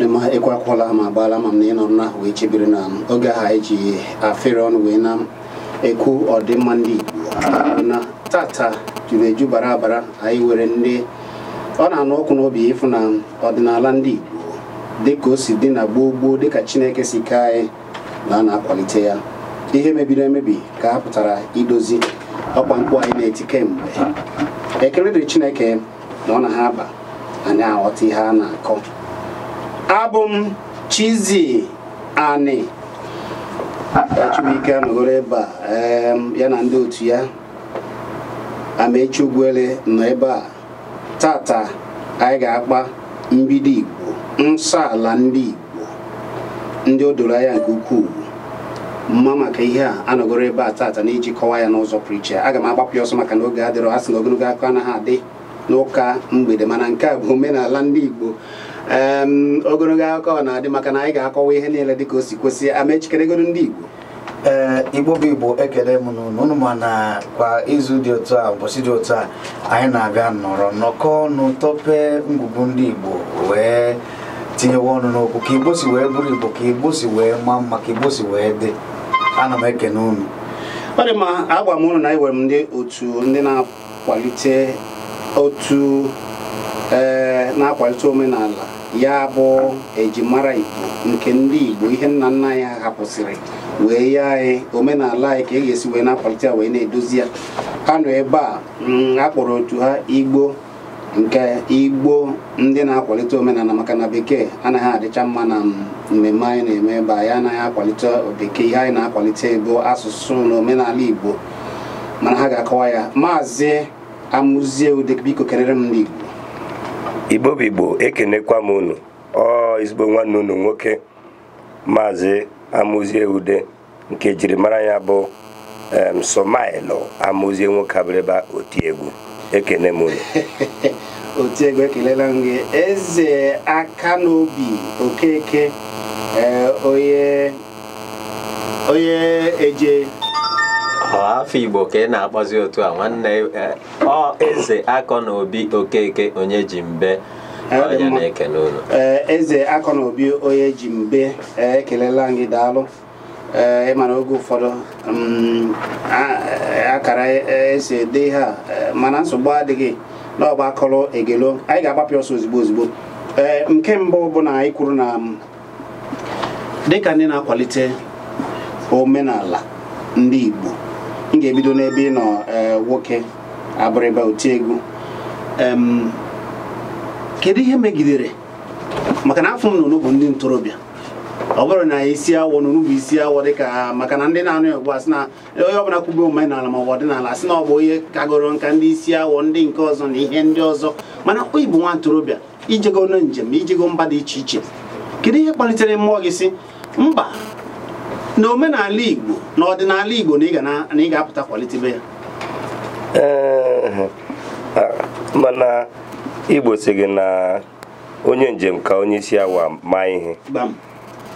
Ọ dị mma, ekwekwala ma agbaala ma m na ị nọrọ na wee chebiri na oge ahụ anyị ji afere ọnụ wee na-ekwu ọdịmma ndị Igbo na tata juru eju bara abara. Anyị were ndị ọ na-anụ ọkụ n'obi ịfụ na ọdịnala ndị Igbo dịka o si dị na gboo gboo, dịka Chineke si kee anyị na a na-akwalite ya. Ihe mebiri emebi ka a pụtara idozi ọkwa mkpu anyị na-eti kemgbe. Ekele dịrị Chineke na ọ na ha aba anyị aghọta ihe a na-akọ. Abụ m Chizzy Ani Chibuike anọgoro ebe a, ya na ndị otu ya Amechi Ugwuele nọ ebe a. Tata anyị ga-akpa mbido Igbo, nsọ ala ndị Igbo, ndị o doro anya nke ukwuu mma maka ihe a anọgoro ebe a tata n'iji kọwaa ya n'ụzọ pụrụ iche. Aga m agbapụ ya ọsọ maka na oge adịrọ. A sị na ogologo akụkọ anaghị adị n'ụka mgbede, mana nke a bụ omenala ndị Igbo. Ogologo akụkọ na-adị maka na anyị ga-akọwa ihe niile dịka o si kwesị. Amechi, kelegoro ndị Igbo. Ee, Igbo bụ Igbo, ekele m n'unu unu. Ma na kwa izu dị otu a, ụbọchị dị otu a, anyị na-abịa nọrọ nnọkọ ọnụ, tọpee ngwugwu ndị Igbo wee tinyewe ọnụ n'okwu ka Igbo si wee bụrụ Igbo, ka Igbo si wee maa mma, ka Igbo si wee dị. Ana m ekene unu. Ọ dị mma. Agwa m unu na anyị nwere m ndị otu ndị na-akwalite otu ee na-akwalite omenala, ya bụ ejimara Igbo nke ndị Igbo, ihe nna nna anyị ha hapụsịrị wee ya anyị, omenala anyị, ka e ga-esi wee na-akwalite ya wee na-edozi ya. Ha nọ ebe a. A kpọrọ otu ha Igbo nke Igbo ndị na-akwalite omenala, maka na bekee anaghị adịcha mma na mmemme anyị na-eme ebe a. Ya anaghị akwalite bekee, ihe anyị na-akwalite bụ asụsụ na omenala Igbo, mana ha ga-akọwa ya. Maazị Amuzie Ude, biko kelere m ndị Igbo. Igbo bụ Igbo, ekenekwa m unu. Ọ ezigbo nwanne unu nwoke, Maazị Amuzie Ude, nke jiri mara ya bụ Somailo Amuzie, nwoke abịrịba otiegwu. Ekene m unu. Otiegwu, ekelela m gị. Eze aka n'obi Okeke, ee, onye eje. Ọ afọ Igbo ka ị na-akpọzi otu a, nwanne? Ọ Eze Akọ na Obi Okeke, onye ji mbe. Ọ dị onye mma. Na-ekene unu. Ee, Eze Akọ na Obi onye ji mbe, ee, ekelela m gị, daalụ. Ee, ị mara oge ụfọdụ akara esi ede ihe a, mana nsogbu adịghị n'ọgba akọrọ egelo. Anyị ga-agbapụ ọsọ ozugbo ozugbo. Ee, nke mbụ bụ na anyị kwuru na dịka ndị na-akwalite omenala ndị Igbo, m ga-ebido n'ebe ị nọ, ee, nwoke abụrịba otiegwu. Kedu ihe megidere, maka na afọ m na unu bụ ndị ntorobịa, ọ bụrụ na isi awọ na unu bụ isi awọ, dịka maka na ndị na-anụ ya ugbu a sị na onye ọbụla kwube omenala ma ọ bụ ọdịnala, sị na ọ bụ onye kagoro nka, ndị isi awọ, ndị nke ọzọ na ihe ndị ọzọ, mana onye bụ nwa ntorobịa ijego na njem, ijego mba dị iche iche, kedu ihe kpalitere mmụọ gị si mba na omenala Igbo na ọdịnala Igbo na ị ga na ị ga-apụta kwalitebe ya? Ee, mana Igbo sị gị na onye njem ka onye isi awa ma ihe. Gbam.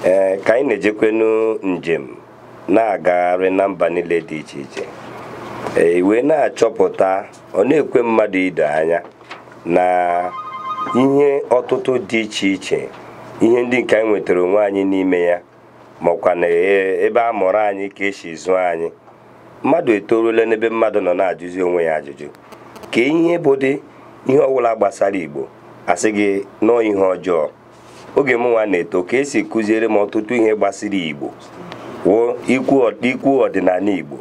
Ee, ka anyị na-ejekwenu njem na-agagharị na mba niile dị iche iche, ee, wee na-achọpụta, ọ na-ekwe mmadụ ido anya na ihe ọtụtụ dị iche iche, ihe ndị nke anyị nwetara onwe anyị n'ime ya, makwa na ebe a mụrụ anyị, ka esi zụọ anyị. Mmadụ etoruola n'ebe mmadụ nọ na-ajụzi onwe ya ajụjụ ka ihe bụ dị ihe ọbụla gbasara Igbo, asị gị nọọ ihe ọjọọ. Oge m nwa na-eto, ka esi kụziere m ọtụtụ ihe gbasara Igbo wụ ikwu ọdịnala Igbo,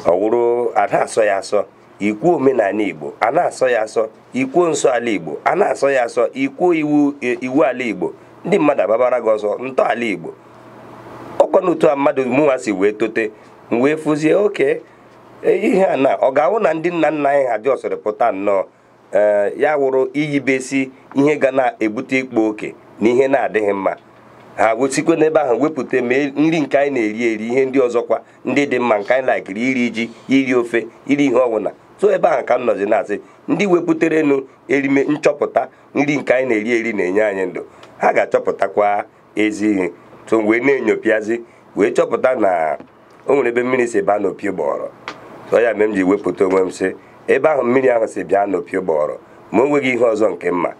ọ wụrụ a na-asọ ya asọ, ikwuo omenala Igbo a na-asọ ya asọ, ikwuo nsọ ala Igbo a na-asọ ya asọ, ikwuo iwu ala Igbo, ndị mmadụ agbabara gị ọsọ, ntọala Igbo. Ọkwa n'otu a mmadụ mụnwa si wee tote, m wee fụzie oke ihe a na ọ ga-awụ na ndị nna nna anyị ha dị ọsọrọ pụta nnọọ, ee, ya wụrụ iyibesi ihe ga na-ebute ịkpa oke na ihe na-adịghị mma. Ha wesikwe n'ebe ahụ wepụta mee nri nke anyị na-eri eri, ihe ndị ọzọkwa ndị dị mma nke anyị laikiri iri, ji, iri ofe, iri ihe ọbụla. So ebe ahụ ka m nọzi na-asị ndị wepụtarenụ erime nchọpụta nri nke anyị na-eri eri na-enye anyị ndụ, ha ga-achọpụtakwa ezi ihe. So wee na-enyopiazi wee chọpụta na o nwere ebe mmiri si baa n'opi ụgbọghọrọ. So ya mere m ji wepụta onwe m sị ebe ahụ mmiri ahụ si bịa n'opi ụgbọghọrọ, ma o nweghị ihe ọzọ nke mma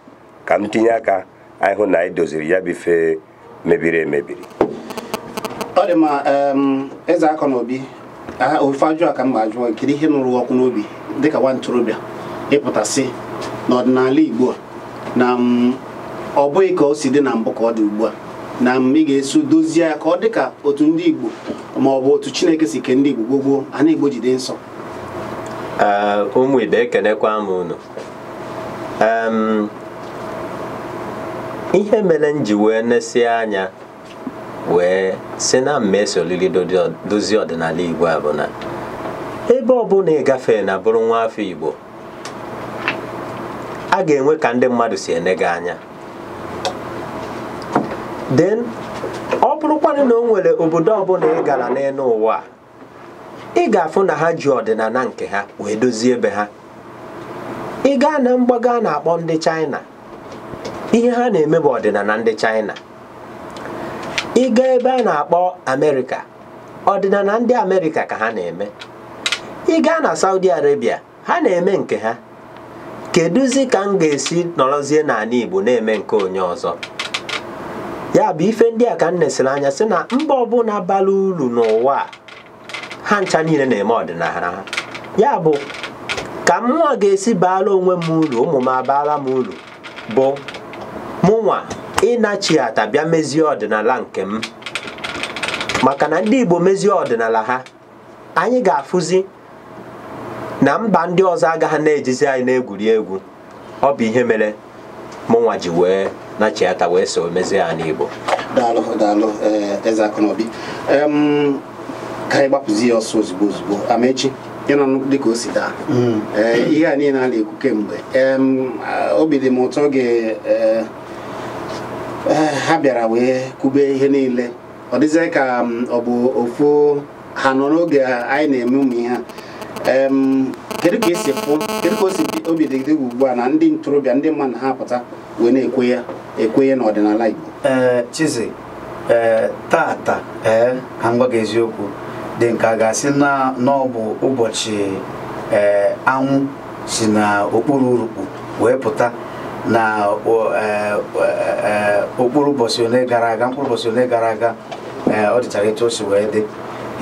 ka m tinye aka. Anyị hụ na anyị doziri ya bụ ife mebiri emebiri. Ọ dị mma. Eze Akọ na Obi, ofe ajụ a ka m ga-ajụ: kedu ihe nụrụ ọkụ n'obi dịka nwa ntorobịa ịpụtasị n'ọdịnala Igbo na ọ bụghị ka o si dị na mbụ ka ọ dị ugbu a, na ị ga-eso dozie ya ka ọ dị ka otu ndị Igbo ma ọ bụ otu Chineke si kee ndị Igbo gboo gboo, ana Igbo jide nsọ? Ụmụ ibe, ekenekwa m unu. Ihe mere m ji wee nesie anya wee si na mma esolili dozie ọdịnala Igbo a bụ na ebe ọbụla ị gafee na bụrụ nwa afọ Igbo, a ga-enwe ka ndị mmadụ si ene gị anya. Then ọ bụrụkwanụ na o nwere obodo ọbụla ị gara n'elu ụwa a, ị ga-afụ na ha ji ọdịnala nke ha wee dozie ebe ha. Ị gaa na mgbago a na-akpọ ndị China, ihe ha na-eme bụ ọdịnala ndị China. Ị gaa ebe a na-akpọ Amerịka, ọdịnala ndị Amerịka ka ha na-eme. Ị gaa na Saudi Arabia, ha na-eme nke ha. Kedụzi ka m ga-esi nọrọzie n'ala Igbo na-eme nke onye ọzọ? Ya bụ ife ndị a ka m nesịrị anya sị na mba ọbụla bara uru n'ụwa a, ha ncha niile na-eme ọdịnala ha. Ya bụ ka mụnwa ga-esi baara onwe m uru, ụmụ m abaara m uru, bụ mụnwa ịnachiata bịa mezie ọdịnala nke m. Maka na ndị Igbo mezie ọdịnala ha, anyị ga-afụzi na mba ndị ọzọ agaghị na-ejizi anyị na-egwuri egwu. Ọ bụ ihe mere mụnwa ji wee nachiata wee so mezie ya n'Igbo. Daalụ, daalụ, Eze Akọ na Obi. Ka anyị gbapụzi ya ọsọ ozugbo ozugbo. Amaechi, ịnọ dịka o si daa, ihe a niile a na-ekwu kemgbe, obi dị m ụtọ oge ha bịara wee kwube ihe niile. Ọ dịzie ka ọ bụ ofu ha nọ n'oge anyị na-eme ụmụ ihe a. Kedu ka esi fụ, kedu ka o si obi dị gị ugbu a na ndị ntorobịa, ndị mmadụ ha pụta wee na-ekwe ya ekwenye n'ọdịnala Igbo? Ee, Chizi, ee, tata, ee, ka m gwa gị eziokwu, dị nke a ga-asị na ọ bụ ụbọchị ee anwụ si na okpuru urukpu wee pụta na okpuru ụbọchị ole gara aga, mkpụrụ ụbọchị ole gara aga. Ee, ọ dịchara etu o si wee dị.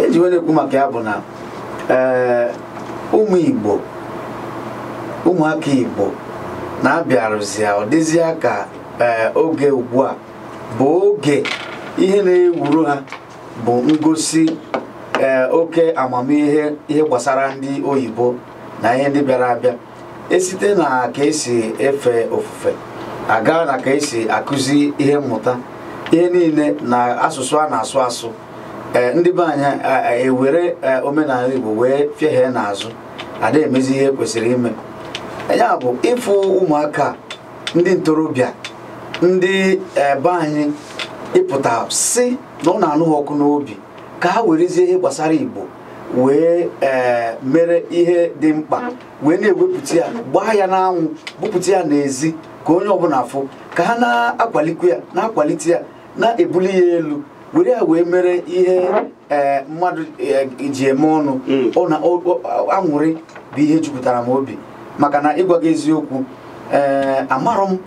Eji wee na-ekwu maka ya bụ na ee ụmụ Igbo, ụmụaka Igbo na-abịarụzi, ọ dịzịa ka ee oge ugbu a bụ oge ihe na-ewuru ha bụ ngosi ee oke amamihe ihe gbasara ndị oyibo na ihe ndị bịara abịa, esite na ka esi efe ofufe aga na ka esi akụzi ihe mmụta, ihe niile na asụsụ a na-asụ asụ. Ee, ndị be anyị ewere omenala Igbo wee fieghee n'azụ, ada emezi ihe kwesịrị ime. Ya bụ ịfụ ụmụaka ndị ntorobịa ndị ebe anyị ịpụta si na ọ na-anụ ha ọkụ n'obi ka ha werezie ihe gbasara Igbo wee mere ihe dị mkpa, wee na-ewepụta ya, gbaa ya n'anwụ, bupụta ya n'ezi ka onye ọbụla afụ, ka ha na-akwalikwa ya, na-akwalite ya, na-ebuli ya elu, were ya wee mere ihe mmadụ ji eme ọnụ. Ọ na aṅụrị bụ ihe jupụtara m obi, maka na ịgwa gị eziokwu, ee, amarọ m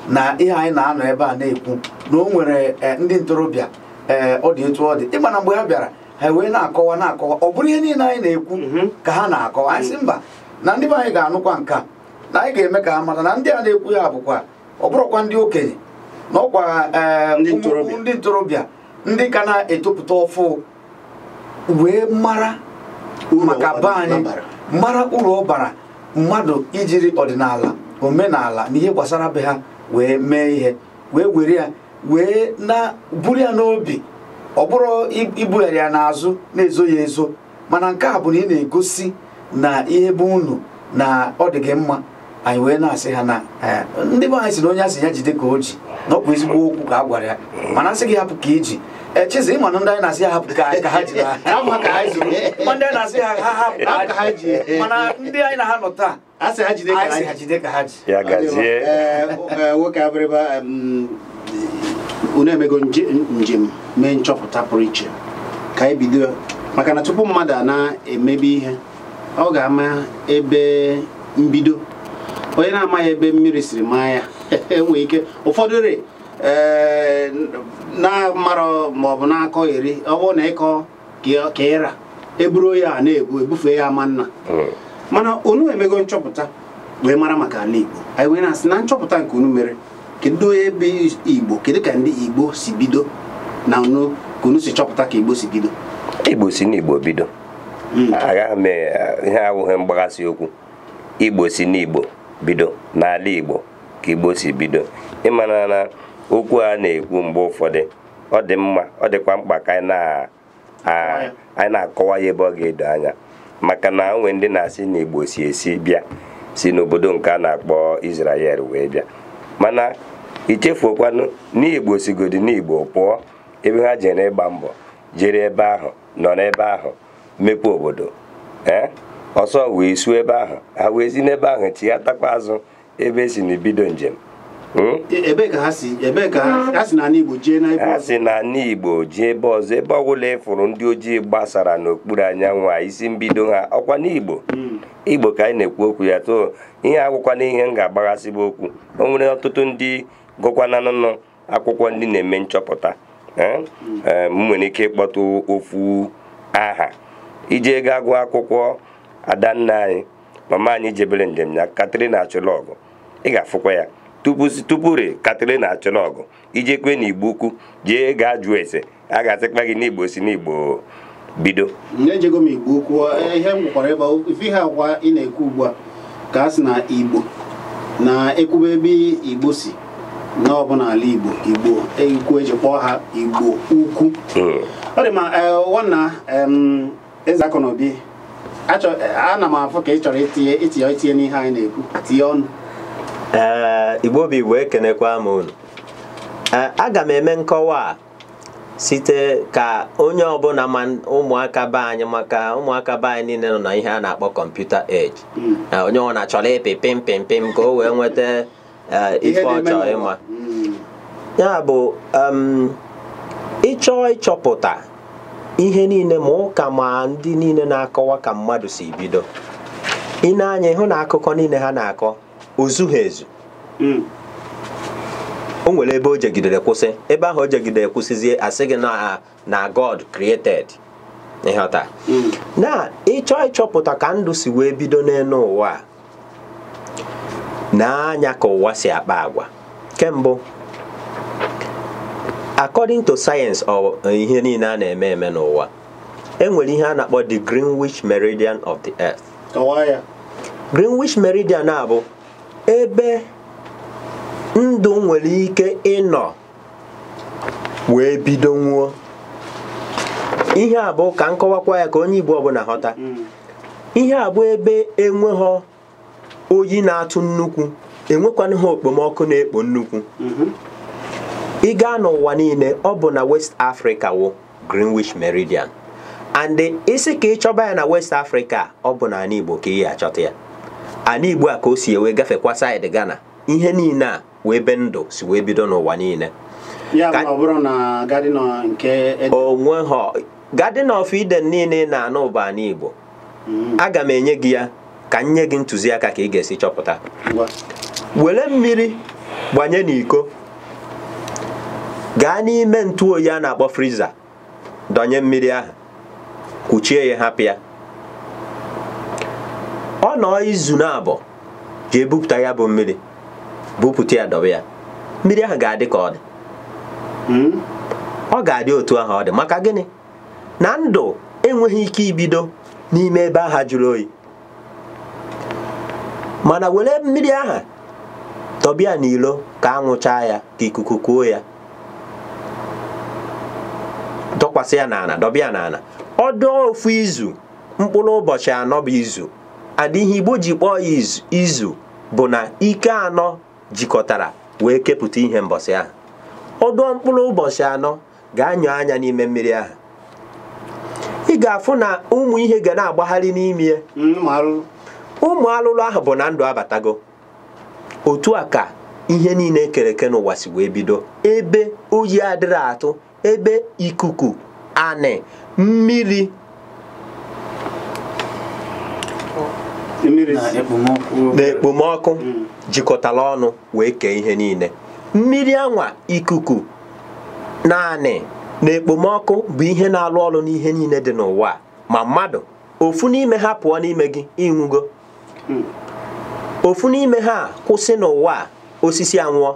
na ihe anyị na-anọ ebe a na-ekwu na o nwere ndị ntorobịa. Ee, ọ dị etu ọ dị. Ịma na mgbe ha bịara, ha wee na-akọwa na-akọwa, ọ bụrụ ihe niile anyị na-ekwu ka ha na-akọwa. Anyị sị mba, na ndị be anyị ga-anụkwa nke a, na anyị ga-eme ka ha mata na ndị a na-ekwu ya bụkwa ọ bụrụkwa ndị okenye, na ọkwa ndị ntorobịa, ndị ka na-etopụta ọfụ wee mara maka be anyị, mara uru ọ bara mmadụ ijiri ọdịnala, omenala na ihe gbasara be ha wee mee ihe, wee were ya wee na buru ya n'obi. Ọ bụrụ ibugharị ya n'azụ na-ezo ya ezo, mana nke a bụ na ị na-egosi na ihe bụ unu na ọ dị gị mma. Anyị wee na-asị ha na ndị be anyị si na onye asị ya jide ka o ji, na ọ bụ ezigbo okwu ka a gwara ya, mana asị gị hapụ ka iji Chizi, ịma na ndị anyị na-asị ya hapụ ka ha ji, ma ndị anyị na-asị ha hapụ ka ha ji, mana ndị anyị na ha nọ taa asị ha jide ka ha ji. Ya gazie. Nwoke Abịrịba, unu emego njem mee nchọpụta pụrụ iche ka anyị bido, maka na tupu mmadụ a na-emebi ihe, ọ ga-ama ebe mbido. Onye na-amaghị ebe mmiri siri maa ya enwee ike ụfọdụ re Na-amarọ maọbụ na-akọ eri ọ bụrụ na ịkọ ka ịra eburu ya na-ebu ebufee ya ama nna. Mana unu emego nchọpụta wee mara maka ala Igbo. Anyị wee na-asị na nchọpụta nke unu mere, kedu ebe Igbo, kedu ka ndị Igbo si bido na unu ka unu si chọpụta ka Igbo si bido? Igbo si n'Igbo bido. Agaghị m ihe awụghị mgbaghasị okwu. Igbo si n'Igbo bido, n'ala Igbo ka Igbo si bido. Ịmara na okwu a na-ekwu mgbe ụfọdụ ọ dị mma, ọ dịkwa mkpa ka anyị na-akọwa ya ebe ọ ga-edo anya, maka na onwe ndị na-asị na Igbo si esi bịa si n'obodo nke a na-akpọ Israel wee bịa, mana ichefuokwanụ n'Igbo sigodi n'Igbo pụọ ebe ha jere ịgba mbọ, jere ebe ahụ nọ n'ebe ahụ mepee obodo, ọsọ wee suo ebe ahụ, ha wee si n'ebe ahụ chighatakwa azụ ebe esi na bido njem. Ebe ka ha si, ebe ka ha si n'ala Igbo jee n'ebe ha si n'ala Igbo jee ebe ọzọ, ebe ọbụla ịfụrụ ndị ojii gbasara n'okpuru anyanwụ a isi mbido ha ọkwa n'Igbo. Igbo ka anyị na-ekwu okwu ya too. Ihe agwụkwana ihe m ga-agbaghasịbụ okwu. O nwere ọtụtụ ndị gụkwananụ akwụkwọ ndị na-eme nchọpụta. M nwere ike ịkpọtụ ofu aha ije gaa gụọ akwụkwọ adanna anyị, mama anyị jebere njem ya, Katrina Achụlọgụ, ị ga-afụkwa ya tupu re Katrina Achụlọgụ ijekwe n'Igbo ukwu jee gaa jụọ ese, a ga-asịkwa gị n'Igbo si n'Igbo bido. Ejego m Igbo ukwu, ihe m gwakwara ebe ife ihe akwa ị na-ekwu ugbu a ka a sị na Igbo na ekwube ebe Igbo si na ọ bụ n'ala Igbo, Igbo ekwu eji kpọọ ha Igbo ukwu. Ọ dị ma nwanna Eze Akụnaobi, ana m afụ ka ị chọrọ itinye n'ihe anyị na-ekwu, tinye ọnụ. Igbo bụ Igbo, ekenekwa m unu. Aga m eme nkọwa a site ka onye ọbụla ma ụmụaka be anyị, maka ụmụaka be anyị niile nọ na ihe a na-akpọ kọmputa age. Onye ọ na-achọrọ ịpị pim pim pim ka o wee nweta ife ọ chọrọ ịma. Ya bụ ịchọọ ịchọpụta ihe niile ma ụka ma ndị niile na-akọwa ka mmadụ si bido, ị na-anya ịhụ na akụkọ niile ha na-akọ ozughị ezu. O nwere ebe o jegidere kwụsị, ebe ahụ o jegidere kwụsịzie asị gị na God created. Ịghọta? Na ịchọ ịchọpụta ka ndụ si wee bido n'elu ụwa na-anya ka ụwa si akpa agwa. Kembụ, according to science or ihe niile a na-eme eme n'ụwa, enwere ihe a na-akpọ the Greenwich Meridian of the Earth. Greenwich Meridian a bụ ebe ndụ nwere ike ịnọ wee bido nwuo. Ihe a bụ ka nkọwakwa ya ka onye Igbo ọbụla ghọta. Ihe a bụ ebe enweghọ oyi na-atụ nnukwu, enwekwanụ ha okpomọkụ na-ekpo nnukwu. Ị gaa n'ụwa niile, ọ bụ na West Africa wụ Greenwich Meridian, and isi ka ị chọba ya na West Africa, ọ bụ na ala Igbo ka ị achọta ya. Ala Igbo a ka o si ewe gafekwa saịdị Ghana, ihe niile a wee ebe ndụ si wee bido n'ụwa niile. Ya bụ ọ bụrụ na Garden nke onwe ha Garden of Eden niile na-anụ bụ ala Igbo. Aga m enye gị ya ka m nye gị ntụziaka ka ị ga-esi chọpụta. Were mmiri gbanye n'iko, gaa n'ime ntụ oyi a na-akpọ friza, dọnye mmiri ahụ, kwuchie ya, hapụ ya. Ọ nọọ izu na-abọ, jee bupụta ya bụ mmiri, bupụta ya, dọba ya. Mmiri ahụ ga-adị ka ọ dị. Ọ ga-adị otu ahụ ọ dị. Maka gịnị? Na ndụ enweghị ike ibido n'ime ebe ahụ jụrụ oyi. Mana were mmiri ahụ dọbịa n'ilo ka anwụchaa ya, ka ikuku kuo ya, dọkwasị ya n'ala, dọbịa n'ala. Ọ dọọ ofu izu, mkpụrụ ụbọchị anọ bụ izu. Adị ihe Igbo ji kpọọ ya izu bụ na ike anọ jikọtara wee kepụta ihe mbọsị ahụ. Ọ dọọ mkpụrụ ụbọchị anọ, ga-anyụ anya n'ime mmiri ahụ. Ị ga-afụ na ụmụ ihe ga na-agbagharị n'ime ya. Ụmụ alụlụ ahụ bụ na ndụ abatago. Otu a ka ihe niile ekere eke n'ụwa si wee bido. Ebe oyi adịrị atụ, ebe ikuku, anị, mmiri na ekpomọkụ jikọtara ọnụ wee kee ihe niile. Mmiri anwa, ikuku, naanị na ekpomọkụ bụ ihe na-alụ ọrụ n'ihe niile dị n'ụwa. Ma mmadụ ofu n'ime ha pụọ n'ime gị, ịnwụgo. Ofu n'ime ha kwụsị n'ụwa, osisi anwụọ.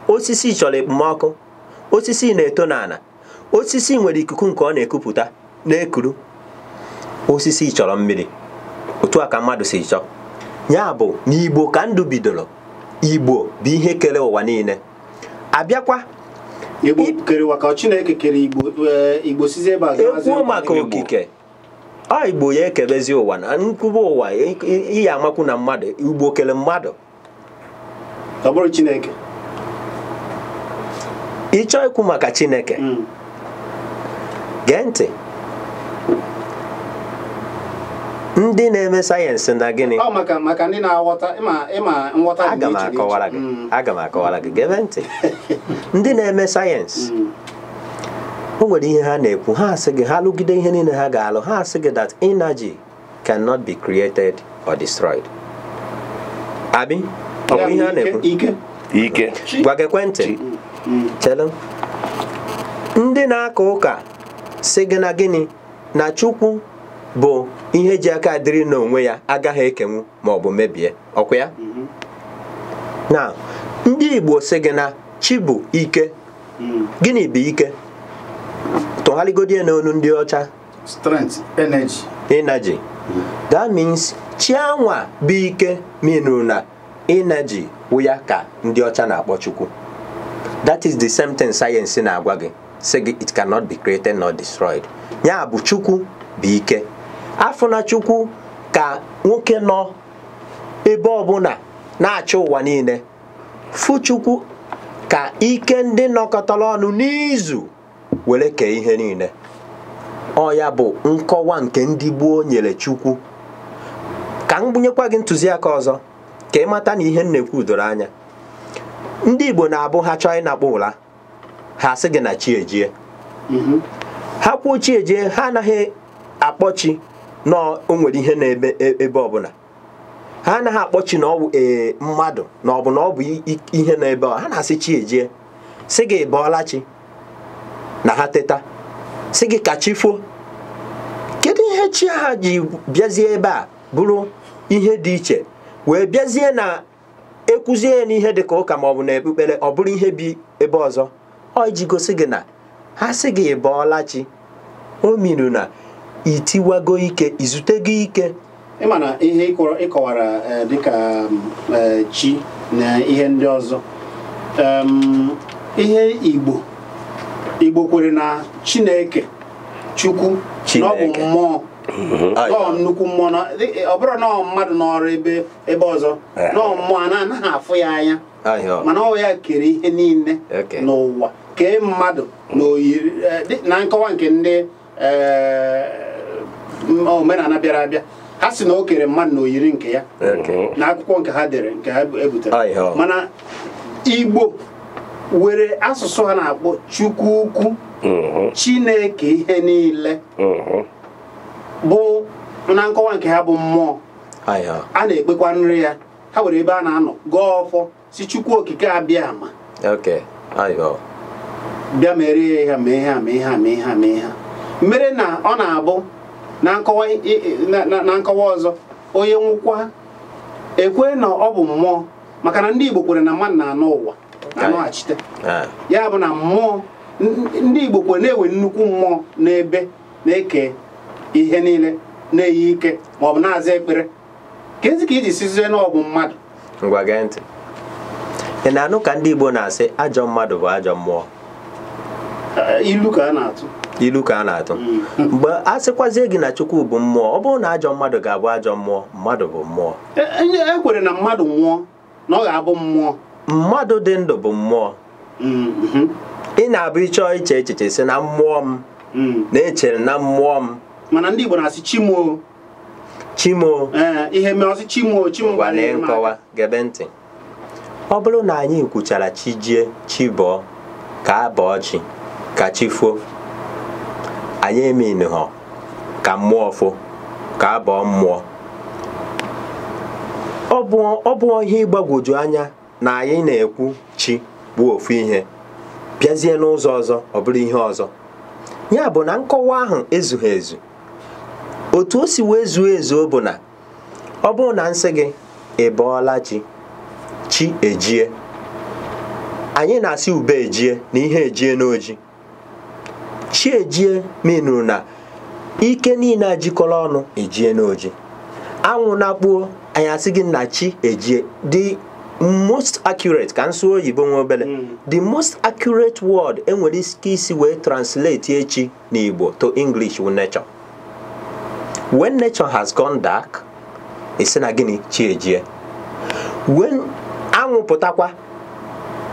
Osisi chọrọ ekpomọkụ, osisi na-eto n'ala, osisi nwere ikuku nke ọ na-ekupụta na-ekuru. Osisi chọrọ mmiri. Otu a ka mmadụ si chọọ. Ya bụ na Igbo ka ndụ bidoro. Igbo bụ ihe kere ụwa niile. Abịakwa Igbo kere ụwa ka Chineke kere Igbo, Igbo sizi ebe a ekwuo maka okike. Ọ Igbo ya ekebezi ụwa na nkwuba ụwa, ihe amakwu na mmadụ. Igbo kere mmadụ, ọ bụrụ Chineke. Ịchọ ikwu maka Chineke, gee ntị. Ndị na-eme sayensị na gịnị? Ọ maka ndị na-aghọta ịma nghọta dị iche iche. Aga m akọwara gị, gee ntị. Ndị na-eme sayensị, o nwere ihe ha na-ekwu. Ha asị gị, ha lụgide ihe niile ha ga-alụ, ha asị gị that energy cannot be created or destroyed. Abi, ọ bụ ihe a na-ekwu? Ike. Gwa gị ekwentị. Chelụ. Ndị na-aka ụka sị gị na gịnị? Na Chukwu bụ ihe ji aka dịrị n'onwe ya, agaghị ekenwu ma ọ bụ mebie. Ọkwa ya? Na ndị Igbo sị gị na chi bụ ike. Gịnị bụ ike? Tụgharịgodie n'onu ndị ọcha. Strength, energy. Energy. That means chi anwa bụ ike, minụ na energy wụ ya ka ndị ọcha na-akpọ Chukwu. That is the same thing sayensị na-agwa gị. Sị gị it cannot be created nor destroyed. Ya bụ Chukwu bụ ike. Afọ na Chukwu ka nwoke nọ ebe ọbụla na-achị ụwa niile. Fụ Chukwu ka ike ndị nọkọtara ọnụ n'izu were kee ihe niile. Ọ ya bụ nkọwa nke ndị gboo nyere Chukwu. Ka m gbunyekwa gị ntụziaka ọzọ ka ị mata na ihe m na-ekwu doro anya. Ndị Igbo na-abụ ha chọọ ịnakpọ ụra, ha asị gị na chi ejie. Ha kwuo chi ejie, ha anaghị akpọ chi na o nwere ihe na-eme ebe ọbụla. Ha anaghị akpọ chi na ọ bụ mmadụ na ọ bụ na ọ bụ ihe na-ebe ọ. Ha na-asị chi ejie, sị gị bọọla chi na ha teta, sị gị ka chi fo. Kedu ihe chi ha ji bịazie ebe a bụrụ ihe dị iche wee bịazie na ekwuzie ya n'ihe dị ka ụka ma ọ bụ na ekpukpere, ọ bụrụ ihe bi ebe ọzọ? Ọ iji gosi gị na ha sị gị bọọla chi, o miru na itiwago ike, izutego ike. Ịma na ihe ịkọwara dịka chi na ihe ndị ọzọ. Ihe Igbo kwere na Chineke, Chukwu, na ọ bụ mmụọ, ọ nnukwu mmụọ, ọ bụrụ na ọ mmadụ n'ọrụ ebe ọzọ, na ọ mmụọ a na-anaghị afụ ya anya, mana ọ ya kere ihe niile n'ụwa, kee mmadụ na oyiri na nkọwa nke ndị omenala bịara abịa. Ha si na o kere mmadụ na oyiri nke ya na akwụkwọ nke ha dere nke ha ebutere. Mana Igbo were asụsụ ha na-akpọ Chukwu ukwu, Chineke ihe niile, bụ na nkọwa nke ha bụ mmụọ. A na-ekpekwa nri ya. Ha were ebe a na-anọ gọọ ọfọ si Chukwu okike abịa ama bịa mere ya mee ihe mee ihe mee ihe mee ihe. Mere na ọ na-abụ na nkọwa ọzọ, onye nwụkwa ekwe na ọ bụ mmụọ, maka na ndị Igbo kwere na mmadụ na-anọ ụwa na-anọghachite. Ya bụ na mmụọ ndị Igbo kwere na-ewe nnukwu mmụọ n'ebe na-eke ihe niile, na-eyi ike ma ọ bụ na-aza ekpere. Ka ezi ka iji sizie na ọ bụ mmadụ. Ngwa gee ntị. Ị na-anụ ka ndị Igbo na-asị ajọ mmadụ bụ ajọ mmụọ? Ilu ka a na-atụ. Ilu ka a na-atụ. Mgbe a sịkwazie gị na Chukwu bụ mmụọ, ọ bụrụ na ajọ mmadụ ga-abụ ajọ mmụọ, mmadụ bụ mmụọ. E kwere na mmadụ nwụọ na ọ ga-abụ mmụọ. Mmadụ dị ndụ bụ mmụọ. Ị na-abụ ịchọ iche echiche sị na mmụọ m, na-echere na mmụọ m. Mana ndị Igbo na-asị chimo. Chimo. Ihe mere ọsị chimo, chimo. Ngwa lee nkọwa, gebe ntị. Ọ bụrụ na anyị kwuchara chi jie, chi bọọ, ka a bọọ chi, ka chi fo, anyị emenụghọ ka mmụọ fo, ka a bọọ mmụọ. Ọ bụ ihe ịgbagwoju anya na anyị na-ekwu chi. bụ ofu ihe bịazie n'ụzọ ọzọ ọ bụrụ ihe ọzọ. Ya bụ na nkọwa ahụ ezughị ezu. Otu o si wee zuo ezuo bụ na ọ bụrụ na nsị gị ị bọọla chi, chi ejie, anyị na-asị ube ejie na ihe ejie n'oji. Chi ejie minuru na ike niile ajikọrọ ọnụ ejie n'oji. Anwụ na-akpuo anyị asị gị na chi ejie. The most accurate, ka nsụ oyibo nwe obele, the most accurate word enwere ike isi wee translate echi n'Igbo to English wu nature. When nature has gone dark, esi na gịnị chi ejie. When anwụ pụtakwa,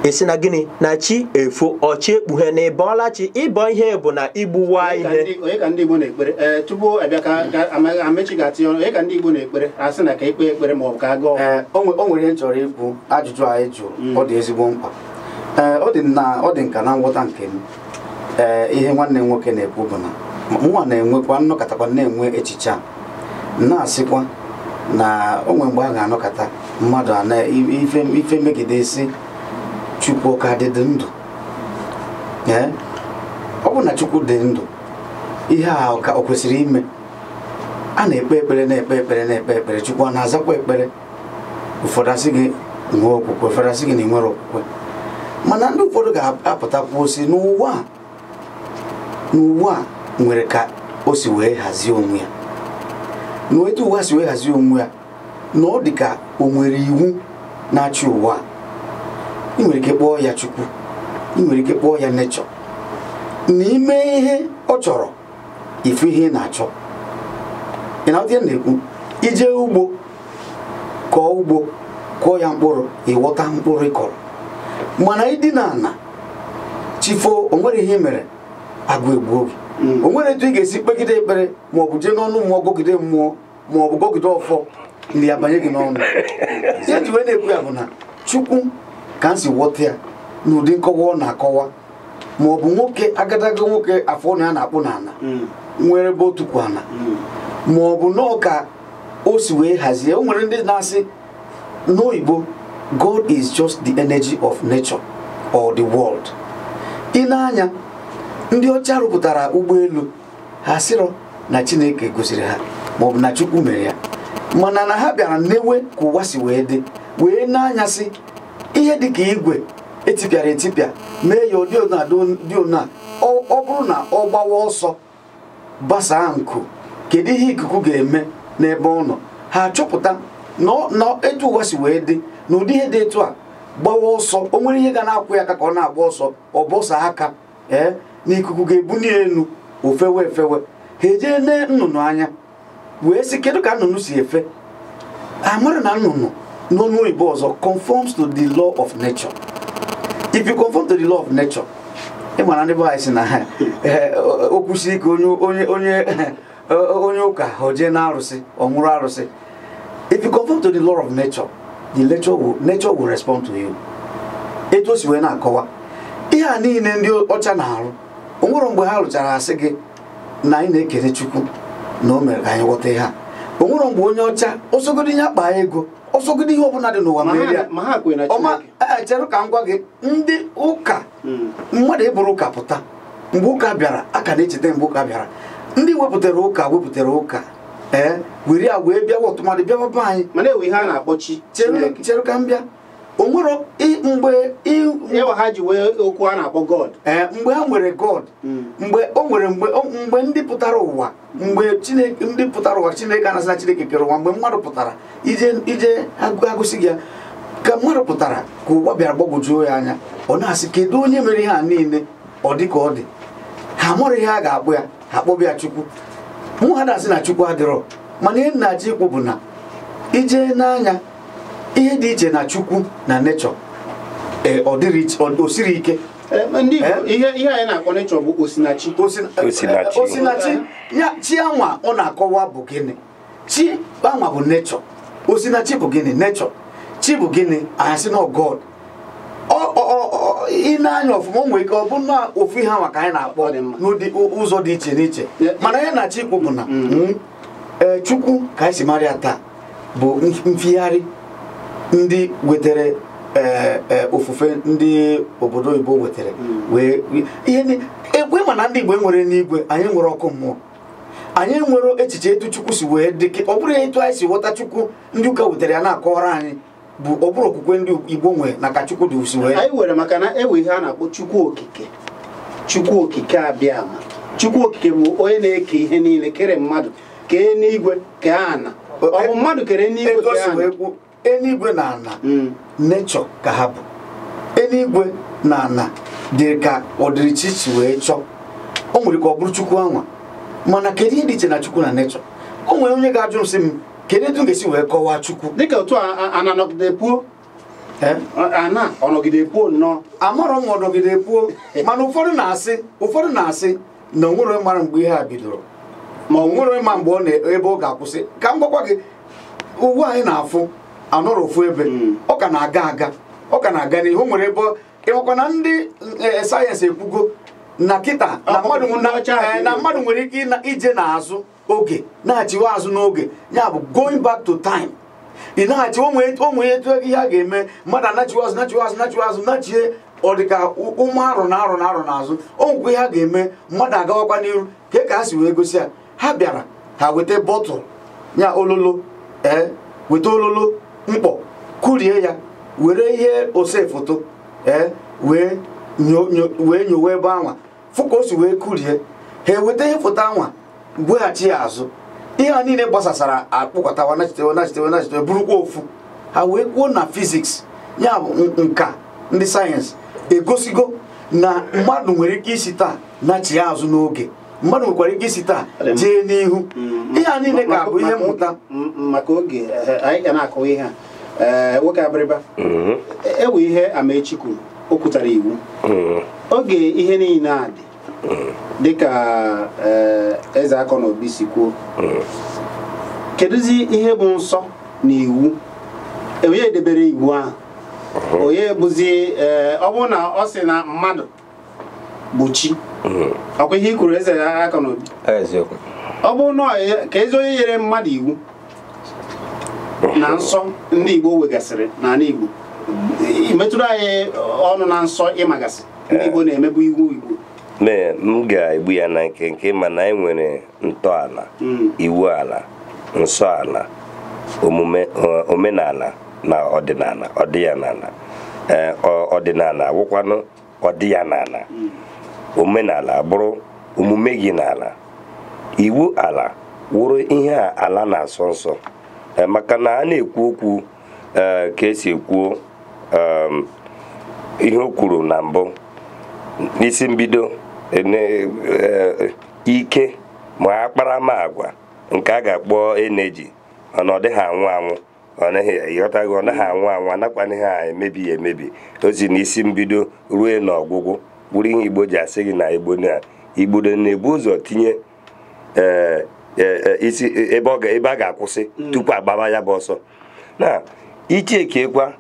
esi na gịnị na chi efo, ọchị ekpughe na ịbọọla chi. Ịbọ ihe bụ na igbuwa ihe. Onye ka ndị Igbo na-ekpere tupu abịa ka Amechi ga-atinye ọnụ, onye ka ndị Igbo na-ekpere asị na ka ekpe ekpere ma ọ bụ ka agụọ? O nwere ihe m chọrọ ikwu. Ajụjụ anyị jụrụ ọ dị ezigbo mkpa. Ọ dị nka na nghọta nke m. Ihe nwanne m nwoke na-ekwu bụ na nwa na-enwekwa nnọkọtakwa na-enwe echiche a na-asịkwa na o nwere mgbe a ga-anọkọta mmadụ ana ife megide isi Chukwu ka dị ndụ. Ọ bụ na Chukwu dị ndụ, ihe a o kwesịrị ime. A na-ekpe ekpere na-ekpe ekpere na-ekpe ekpere, Chukwu a na-azakwa ekpere. Ụfọdụ asị gị nwee okwukwe, ụfọdụ asị gị na ị nwere okwukwe. Mana ndị ụfọdụ ga-apụtakwu osi n'ụwa n'ụwa nwere ka o si wee hazie onwe ya. Na etu ụwa si wee hazie onwe ya, na ọ dị ka o nwere iwu na-achị ụwa. Ị nwere ike kpọọ ya Chukwu, ị nwere ike kpọọ ya nature. N'ime ihe ọ chọrọ, ifu ihe ị na-achọ. Ị na-aghọta ihe m na-ekwu? Ije ugbo, kọọ ugbo, kụọ ya mkpụrụ, ịghọta mkpụrụ ị kọrọ. Mana ịdina ala chifo, o nwere ihe mere agụ egbuo gị. O nwere etu ị ga-esi kpegide ekpere ma ọ bụ jee n'ọnụ mmụọ gọgide mmụọ ma ọ bụ gọgide ọfọ ndị ya banye gị n'ọnụ. Ihe ji wee na-ekwu ya bụ na Chukwu ka m si ghọta ya n'ụdị nkọwa ọ na-akọwa, ma ọ bụ nwoke agadaga nwoke afọ ọnụ ya na-akpụ n'ala nwere ebe otukwu ala, ma ọ bụ nọọ ka o si wee hazie. O nwere ndị na-asị n'oyibo God is just the energy of nature or the world. Ị na-anya ndị ọcha rụpụtara ụgbọelu, ha sịrọ na Chineke gosiri ha ma ọ bụ na Chukwu mere ya, mana na ha bịara newe ka ụwa si wee dị, wee na-anyasị ihe dị ka igwe etipịara etipịa mee ya ụdị ona dị ona. Ọ bụrụ na ọ gbawa ọsọ gbasaa nku, kedu ihe ikuku ga-eme n'ebe ọ nọ? Ha achọpụta na etu ụwa si wee dị na ụdị ihe dị etu a gbawa ọsọ, o nwere ihe ga na-akwụ ya aka ka ọ na-agba ọsọ, ọ bọsa aka na ikuku ga-ebuli elu ofewe efewe. Ha ejee nee nnụnụ anya wee sị kedu ka nnụnụ si efe? Amara na nnụnụ n'ọnụ oyibo ọzọ conforms to the law of nature. If you conform to the law of nature, ị mara ndị be anyị sị na okwu si ike onye onye onye ụka ọ jee na arụsị, ọ nwụrụ arụsị. If you conform to the law of nature, the nature will respond to you. Etu o si wee na-akọwa ihe a niile ndị ọcha na-arụ, o nwere mgbe ha rụchara asị gị na anyị na-ekele Chukwu na o mere ka anyị ghọta ihe a. O nwere mgbe onye ọcha ọsọgodi ihe akpa ego, ọsọgodi ihe ọbụla dị n'ụwa mere ya. Ọma chere ka m gwa gị, ndị ụka mmadụ ịbụrụ ụka pụta mgbe ụka bịara, a ka na-echeta mgbe ụka bịara, ndị wepụtara ụka were ya wee bịawa ọtụmadị bịawa be anyị. Mana ewe ihe a na-akpọ chi chere ka m bịa. O nwere mgbe ịwa ha ji wee okwu a na-akpọ God. Mgbe ha nwere God, mgbe o nwere mgbe ndị pụtara ụwa, mgbe Chineke ndị pụtara ụwa, Chineke anasị na Chineke kere ụwa, mgbe mmadụ pụtara ije agụsị gị ya ka mmadụ pụtara ka ụwa bịara gbagwojuo ya anya, ọ na-asị kedu onye mere ihe a niile? Ọ dị ka ọ dị, ha mụrụ ihe a ga-akpụ ya, ha kpọbụ ya Chukwu. Mụ ha na-asị na Chukwu adịrọ, mana ihe nna-achọ ikwu bụ na ije n'anya ihe dị iche na Chukwu na nature, ọ dịrị o siri ike. Ndị ihe anyị na-akpọ nature bụ osinachi. Osinachi ya chi anwa ọ na-akọwa bụ gịnị? Chi anwa bụ nature. Osinachi bụ gịnị? Nature. Chi bụ gịnị? Anyị sị na God. Ị na-anya ọfụma, o nwere ike ọ bụ na ofu ihe anwa ka anyị na-akpọ n'ụdị ụzọ dị iche n'iche, mana ihe na-achọ ikwu bụ na Chukwu ka anyị si mara ya taa bụ mfigharị ndị wetere Ofufe ndị obodo oyibo wetara wee ihe ekwe mana ndị Igbo nwere n'igwe anyị nwere ọkụ mmụọ anyị nwere echiche etu Chukwu si wee dị ọ bụrụ etu anyị si ghọta Chukwu ndị ụka wetara ya na-akọwara anyị bụ ọ bụrụ okwukwe ndị Igbo nwee na ka Chukwu dị si wee anyị were maka na ewe ihe a na-akpọ Chukwu okike. Chukwu okike abịa ma Chukwu okike bụ onye na-eke ihe niile kere mmadụ kee n'igwe kee ana ọ bụ mmadụ kere n'igwe kee ana eluigwe na ana nature ka ha bụ eluigwe na ana dị ka ọdịrịchi si wee chọọ o nwere ka ọ bụrụ Chukwu anwa mana kedu ihe dị iche na Chukwu na nature o nwere onye ga-ajụ m sị m kedu etu m ga-esi wee kọwaa Chukwu dịka otu ana nọgide puo ana ọnọgide puo nnọọ amarọ m ọnọgide puo mana ụfọdụ na-asị na o nwere mara mgbe ihe a bidoro ma o nwere ma mgbe ọ na ebe ọ ga-akwụsị ka m gwakwa gị ụwa anyị na-afụ anọrọ ofu ebe ọ ka na-aga aga ọ ka na-aga n'ihu o nwere ebe ịnwekwa na ndị sayensị ekwugo na kịta na mmadụ nwere ike ije n'azụ oge na-achịwa azụ n'oge ya bụ going back to time ị na-achị onwe etu ihe a ga-eme mmadụ anachiwa azụ nachiwa azụ nachiwa azụ nachie ọ dị ka ụmụ arụ na arụ na arụ n'azụ o nwekwa ihe a ga-eme mmadụ agawakwa n'iru ka ha si wee gosi ya ha bịara ha weta bọtụl ya ololo weta ololo mkpọ kurie ya were ihe ose foto wee nyowe ebe anwa fụ ka o si wee kurie ha eweta ihe foto anwa weghachi ya azụ ihe a niile gbasasara akpụkọtawa nachitewe nachitewe nachitewe bụrụkwa ofu ha wee kwuo na fiziks ya bụ nka ndị sayensị egosigo na mmadụ nwere ike isi taa nachi ya azụ n'oge mmadụ nwekwara ike isi taa jee n'ihu ihe a niile ka bụ ihe mmụta maka oge anyị ga na-akọwa ihe a nwoke Abịrịba ewe ihe Amaechi kwuru o kwutara iwu oge ihe niile a dị dịka eze akọ na obi si kwuo kedụzi ihe bụ nsọ na iwu onye edebere iwu ahụ onye bụzi ọ bụrụ na ọ sị na mmadụ bụ chi ọkwa ihe i kwuru eze akọ na obi ọ bụrụ na ka ezi onye nyere mmadụ iwu na nsọ ndị Igbo wegasịrị n'ala Igbo metụrụ anyị ọnụ na nsọ ịmagasị ndị Igbo na-emebu iwu Igbo mee m ga-egbu ya na nke nke mana anyị nwere ntọala iwu ala nsọ ala omume omenala na ọdịnala ọdịnala ọdịnala wụkwanụ ọdịnala omenala bụrụ omume gị n'ala iwu ala wụrụ ihe a ala na-asọ nsọ maka na a na-ekwu okwu ka esi ekwuo ihe o kwuru na mbụ n'isi mbido ike ma akparamagwa nke a ga-akpọ eneji mana ọ dịghị anwụ anwụ ọ naghị ịghọtago ọ naghị anwụ anwụ anakwana ha emebi ya emebi o si n'isi mbido ruo n'ọgwụgwụ bụrụ ihe Igbo ji asị gị na Igbo na Igbo na-ebu ụzọ tinye isi ebe a ga-akwụsị tupu agbaba ya bụ ọsọ na ichekekwa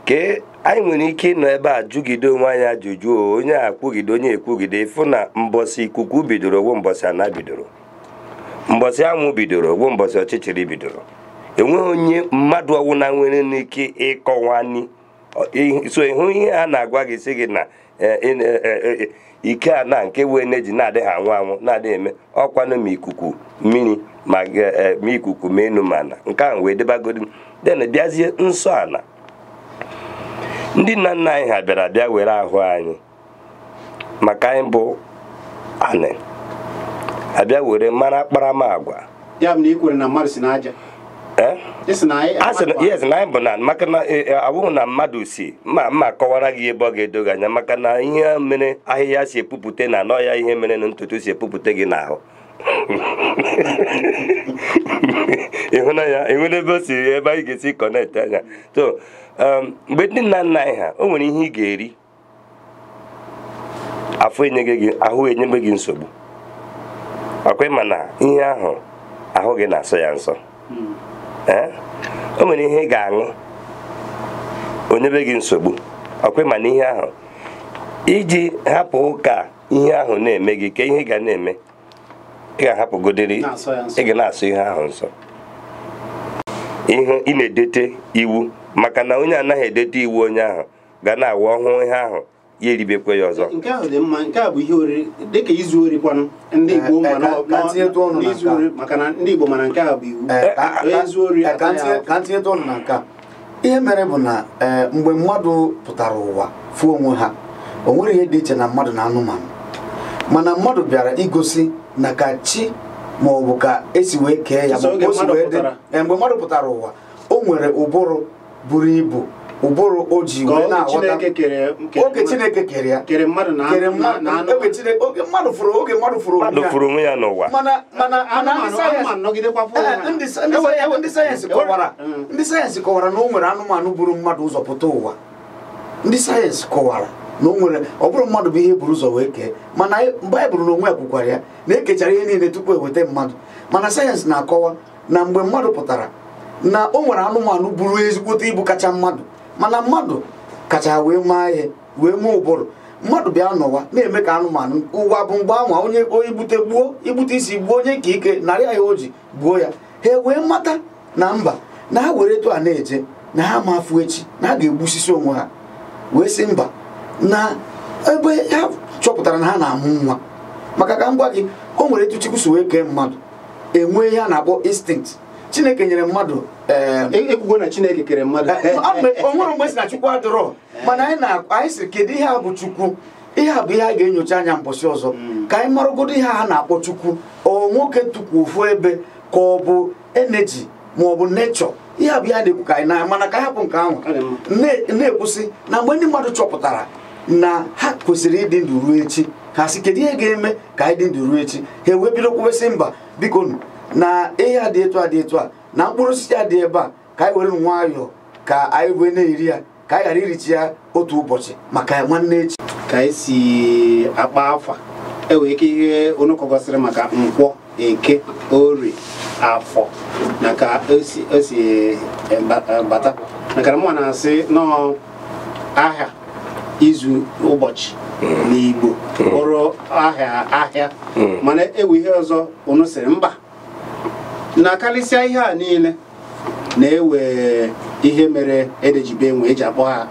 ka anyị nwere ike ịnọ ebe a jụgide onwe anyị ajụjụ onye a kwugide onye ekwugide ịfụ na mbọsị ikuku bidoro ogwo mbọsị ana bidoro mbọsị anwụ bidoro ogwo mbọsị ọchịchịrị bidoro enweghị onye mmadụ ọwụna nwere n'ike ịkọwani so ịhụ ihe a na-agwa gị sị gị na ike a na nke wee na-eji na-adịghị anwụ anwụ na-adịghị eme ọkwanụ ma ikuku mmiri ma ikuku ma enu ma ana nke ahụ wee debagodi den bịazie nsọ ala ndị nna nna anyị ha bịara bịa were ahụ anyị maka anyị bụ anị abịa were mara akparamagwa ya bụ na i kwere na mmadụ si n'aja yes na anyị bụ na maka na awụghị na mmadụ si mma kọwara gị ebe ọ ga-edo gị anya maka na ihe mere ahịhịa si epupụte na anọ ya ihe mere na ntutu si epupụte gị n'ahụ ịhụnanya ịhụna ebe o si ebe anyị ga-esi kọnekt anya so mgbe ndị nna nna anyị ha o nwere ihe ị ga-eri afọ enyeghị gị ahụ enyebe gị nsogbu ọkwa ịma na ihe ahụ ahụ gị na-asọ ya nsọ o nwere ihe ị ga-aṅụ onyebe gị nsogbu ọkwa ịma na ihe ahụ iji hapụ ụka ihe ahụ na-eme gị ka ihe ga na-eme ị ga-ahapụgodiri ị ga na-asọ ihe ahụ nsọ ihe ị na-edete iwu Maka na onye anaghị edete iwu onye ahụ ga na-awa ọhụụ ihe ahụ ya eribekwe ya ọzọ. Nke ahụ dị mma. Nke a bụ ihe oriri dịka izu ori kwanụ ndị Igbo maka na ndị Igbo mana nke a bụ iwu. Ka ntinyetụ ọnụ na nke a, ihe mere bụ na mgbe mmadụ pụtara ụwa fụọ onwe ha, o nwere ihe dị iche na mmadụ na anụmanụ, mana mmadụ bịara igosi na ka chi ma ọ bụ ka esi wee kee ya mgbe mmadụ pụtara ụwa o nwere ụbụrụ buru ibu, ụbụrụ o ji wee na-aghọta oge Chineke kere ya, kere mmadụ na oge mmadụ fụrụ onwe ya n'ụwa. Mana ndị sayensị kọwara na o nwere anụmanụ buru mmadụ ụzọ pụta ụwa. Ndị sayensị kọwara na o nwere, ọ bụrụ mmadụ bụ ihe buru ụzọ wee kee, mana Baịbụl na onwe ya kwukwara ya na ekechara ihe niile tupu eweta mmadụ. Mana sayensị na-akọwa na mgbe mmadụ pụtara na o nwere anụmanụ buru ezigbote ibu kacha mmadụ, mana mmadụ kacha wee maa ihe wee mee ụbụrụ. Mmadụ bịa n'ụwa na-eme ka anụmanụ ụwa bụ mgbe anwa onye ibute gbuo, ibute isi gbuo, onye ka ike narị ahịa o ji gbuo ya. Ha wee mata na mba na ha were etu a na-eje na ha ma afụ echi na ha ga-egbusisi onwe ha, wee sị mba na ebe ha chọpụtara na ha na-amụ nwa. Maka ka m gwa gị, o nwere etu Chukwu si wee kee mmadụ enwee ihe a na-akpọ instinct. Chineke nyere mmadụ ekwugo na Chineke kere mmadụ, o nwere mgbe si na Chukwu adịrọ, mana anyị sị kedu ihe a bụ Chukwu? Ihe a bụ ihe a ga-enyocha anya mbọsị ọzọ ka anyị maragodo ihe a na-akpọ Chukwu. Ọ nwoke tukwu ofu ebe ka ọ bụ eneji ma ọ bụ nechọ, ihe a bụ ihe a na-ekwu ka anyị na, mana ka hapụ nke ahụ na-ekwusị na mgbe ndị mmadụ chọpụtara na ha kwesịrị ịdị ndụ ruo echi, ha sị kedu ihe ga-eme ka anyị dị ndụ ruo echi? Ha wee bido kwuwesị mba, biko na ihe a dị etu a dị etu a na mkpụrụ osisi a dị ebe a, ka anyị were nwayọọ ka anyị wee na-eri ya, ka anyị ghara irichi ya otu ụbọchị maka nwanne echi. Ka esi akpa afa enwere ike ihe unu kọgasịrị maka nkwọ, eke, orie, afọ na ka esi bata, maka na mụ na-asị nọọ ahịa izu ụbọchị n'Igbo bụrụ ahịa ahịa, mana ewe ihe ọzọ unu sịrị mba na karịsịa ihe a niile na-ewe ihe mere edejibe enwe eji akpọ ha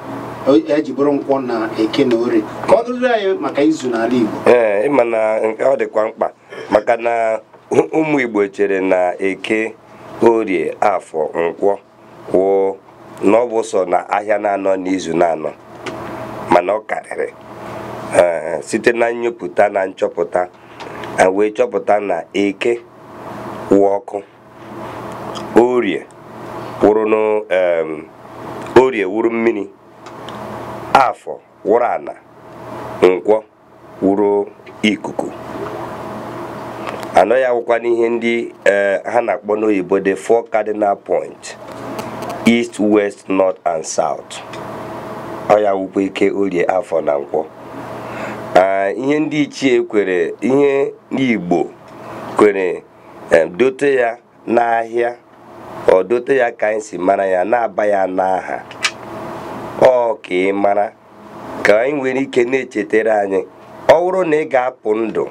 eji bụrụ nkwọ na eke na orie. Ka ọ dụrụ anyị maka izu n'ala Igbo. Ee, ịma na nke ọ dịkwa mkpa maka na ụmụ Igbo chere na eke, orie, afọ, nkwọ kwụọ na ọ bụ sọ na ahịa na-anọ n'izu na-anọ, mana ọ karịrị. Site na nnyopụta na nchọpụta wee chọpụta na eke wụ ọkụ, orie wụrụ orie wụrụ mmiri, afọ wụrụ ana, nkwọ wụrụ ikuku. Anọ ya wụkwa n'ihe ndị ha na-akpọ n'oyibo the four cardinal point: east, west, north and south. Ọ ya wụkwa eke, orie, afọ na nkwọ. Ihe ndị ichie kwere, ihe Igbo kwere, dote ya n'ahịa, ọ dote ya ka anyị si mara ya, na-aba ya n'aha ọ ka ị mara, ka anyị nwere ike na-echetara anyị. Ọ bụrụ na ị ga-apụ ndụ,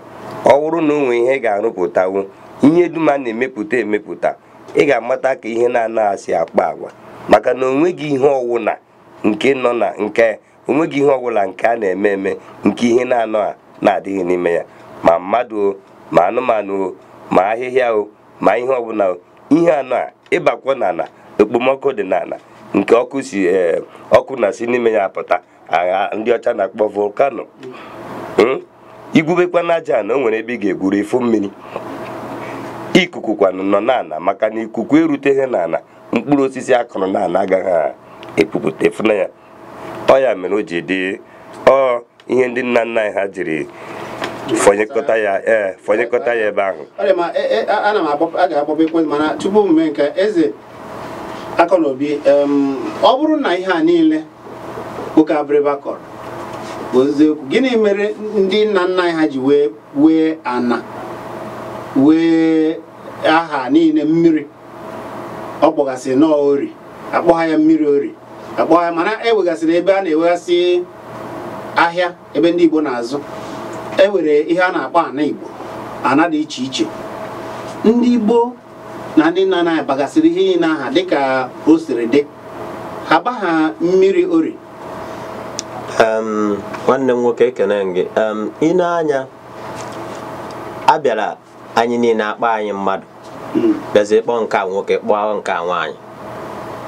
ọ bụrụ na o nwee ihe ga-arụpụtawu, ihe dum a na-emepụta emepụta, ị ga-amata ka ihe na-anaghị asị akpa agwa, maka na onweghị ihe ọwụla nke nọ na nke onweghị ihe ọbụla nke a na-eme eme nke ihe na-anọ a na-adịghị n'ime ya, ma mmadụ o, ma anụmanụ o, ma ahịhịa o, ma ihe ọbụla o. Ihe anọ a ịbakwa n'ala, okpomọkụ dị n'ala nke ọkụ si ọkụ na-si n'ime ya apụta, agha ndị ọcha na-akpọ volkano. Igwubekwa n'aja na o nwere ebe ị ga-egwuru efu mmiri. Ikuku kwanụ nọ n'ala, maka na ikuku eruteghị n'ala, mkpụrụ osisi akụrụ n'ala agaghị epupụta efuna ya. Ọ ya mere o ji dị ọ ihe ndị nna nna anyị ha jiri fọnyekọta ya, fọnyekọta ya ebe ahụ. Ana m a ga-akpọba ekwentị, mana tupu m mee nke eze Akọnaobi, ọ bụrụ na ihe a niile nwoke Abịrịba kọrọ bụ eziokwu, gịnị mere ndị nna nna anyị ha ji wee ana wee aha niile mmiri ọ kpọgasịrị nọọ ori, akpọ ha ya mmiri ori, akpọ ha, mana ewegasịrị ebe a na-ewegasị ahịa ebe ndị Igbo na-azụ, e nwere ihe a na-akpọ ana Igbo, ana dị iche iche. Ndị Igbo na ndị nna nna anyị bagasịrị ihe niile aha dịka o siri dị, Aba ha mmiri ori. Nwanne m nwoke, ekene gị. Ị na-anya abịara anyị niile akpa anyị mmadụ, bịazie kpọọ nke a nwoke, kpọọ nke a nwaanyị,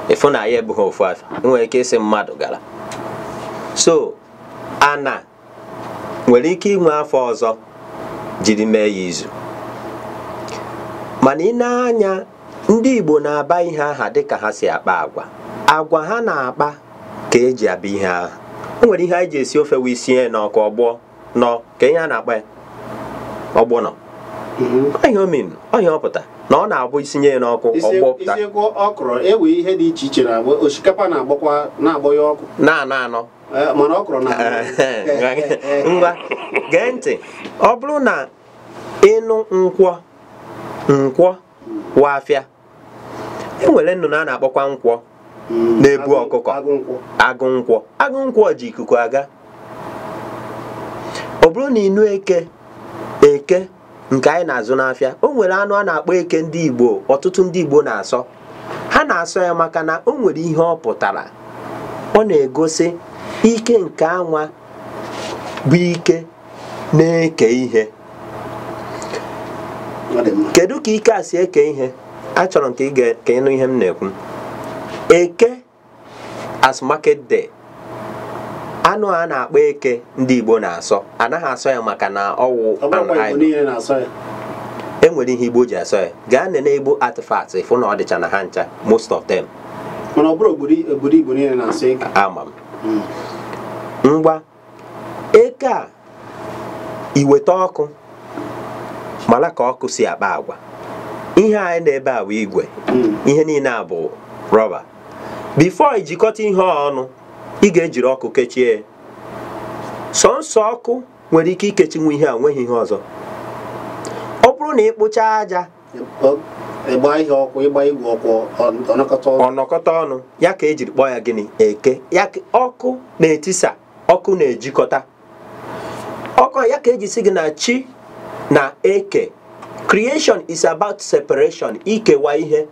ịfụ na ya ebughị ofu afọ. Nwere ike ịsị mmadụ gara so ana nwere ike inwe afọ ọzọ jiri mee ya izu. Mana ị na-anya ndị Igbo na-aba ihe aha dịka ha si akpa agwa. Agwa ha na-akpa ka eji aba ihe aha. O nwere ihe anyị ji esi ofe wee sie n'ọkụ ọgbọ nọ ka ihe a na-akpa ya ọgbọnọ. Ọhịa omin ọhịa ọpụta na ọ na-abụ isinye ya n'ọkụ ọgbọ pụta. Isiekwu ọkrọ ewe ihe dị iche iche na-agba osikapa na-agbakwa na-agbọ ya ọkụ. Na-anọ anọ. Mana ọkrọ na ngwa gee ntị, ọ bụrụ na ịnụ nkwọ nkwọ wafịa, e nwere nnụnụ a na-akpọkwa nkwọ na-ebu ọkụkọ, agụ nkwọ. Agụ nkwọ ji ikuku aga. Ọ bụrụ na ịnụ eke eke nke anyị na-azụ n'afịa, o nwere anụ a na-akpọ eke ndị Igbo, ọtụtụ ndị Igbo na-asọ. Ha na-asọ ya maka na o nwere ihe ọ pụtara. Ọ na-egosi ike nke anwa bụ ike na-eke ihe. Kedu ka ike a si eke ihe? Achọrọ m ka ịnụ ihe m na-ekwu. Eke as market day, anụ a na-akpọ eke ndị Igbo na-asọ, anaghị asọ ya maka na ọwụ e nwere ihe Igbo ji asọ ya. Gaa nene Igbo artifacts ịfụ na ọ dịcha na ha ncha, most of them. Mana ọ bụrụ obodo Igbo niile na-asọ eke. Ama m. Ngwa eke a iweta ọkụ, mara ka ọkụ si akpa agwa. Ihe anyị na-ebe a bụ igwe, ihe niile a bụ rọba. Before ijikọta ihe ọnụ, ị ga-ejiri ọkụ kechie. Sọnsọ ọkụ nwere ike ikechinwu ihe a, nweghị ihe ọzọ. Ọ bụrụ na ị kpụchaa aja, ịgba ihe ọkụ, ịgba igwe ọkụ, ọnọkọta ọnụ, ya ka ejiri kpọọ ya gịnị? Eke. Ya ọkụ na-etisa, ọkụ na-ejikọta. Ọkụ ya ka eji sị gị na chi na eke. Creation is about separation, ikewa ihe.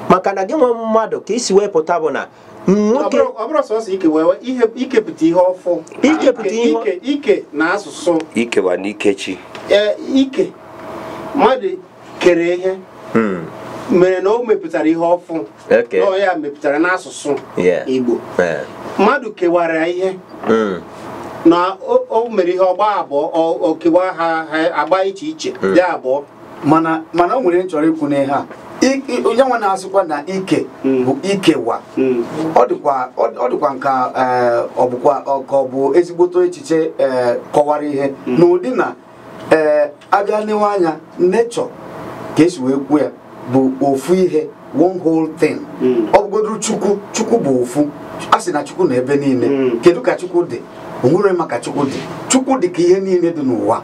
Maka na gị nwe mmadụ ka isi wepụta bụ na nwoke ọ bụrụ sọsọ ikewa ihe, ikepụta ihe ọfụ, ikepụta ihe ike na asụsụ, ikewa na ikechi. Ike mmadụ kere ihe mere na o mepụtara ihe ọfụ, na ya mepụtara n'asụsụ Igbo. Mmadụ kewara ihe na o mere ihe ọgba abụọ, o kewa ha agba iche iche dị abụọ. Mana o nwere nchọrọ ikwu n'ihe a. Onye nwa na-asịkwa na ike bụ ikewa, ọ dịkwa nka ọ bụkwa ka ọ bụ ezigboto echiche kọwara ihe n'ụdị na abịa n'ewe anya nechọ ka esi wee kwuo ya bụ ofu ihe, one whole thing. Ọ bụgoduru Chukwu, Chukwu bụ ofu. A sị na Chukwu na ebe niile. Kedu ka Chukwu dị? O nwere maka Chukwu dị. Chukwu dị ka ihe niile dị n'ụwa.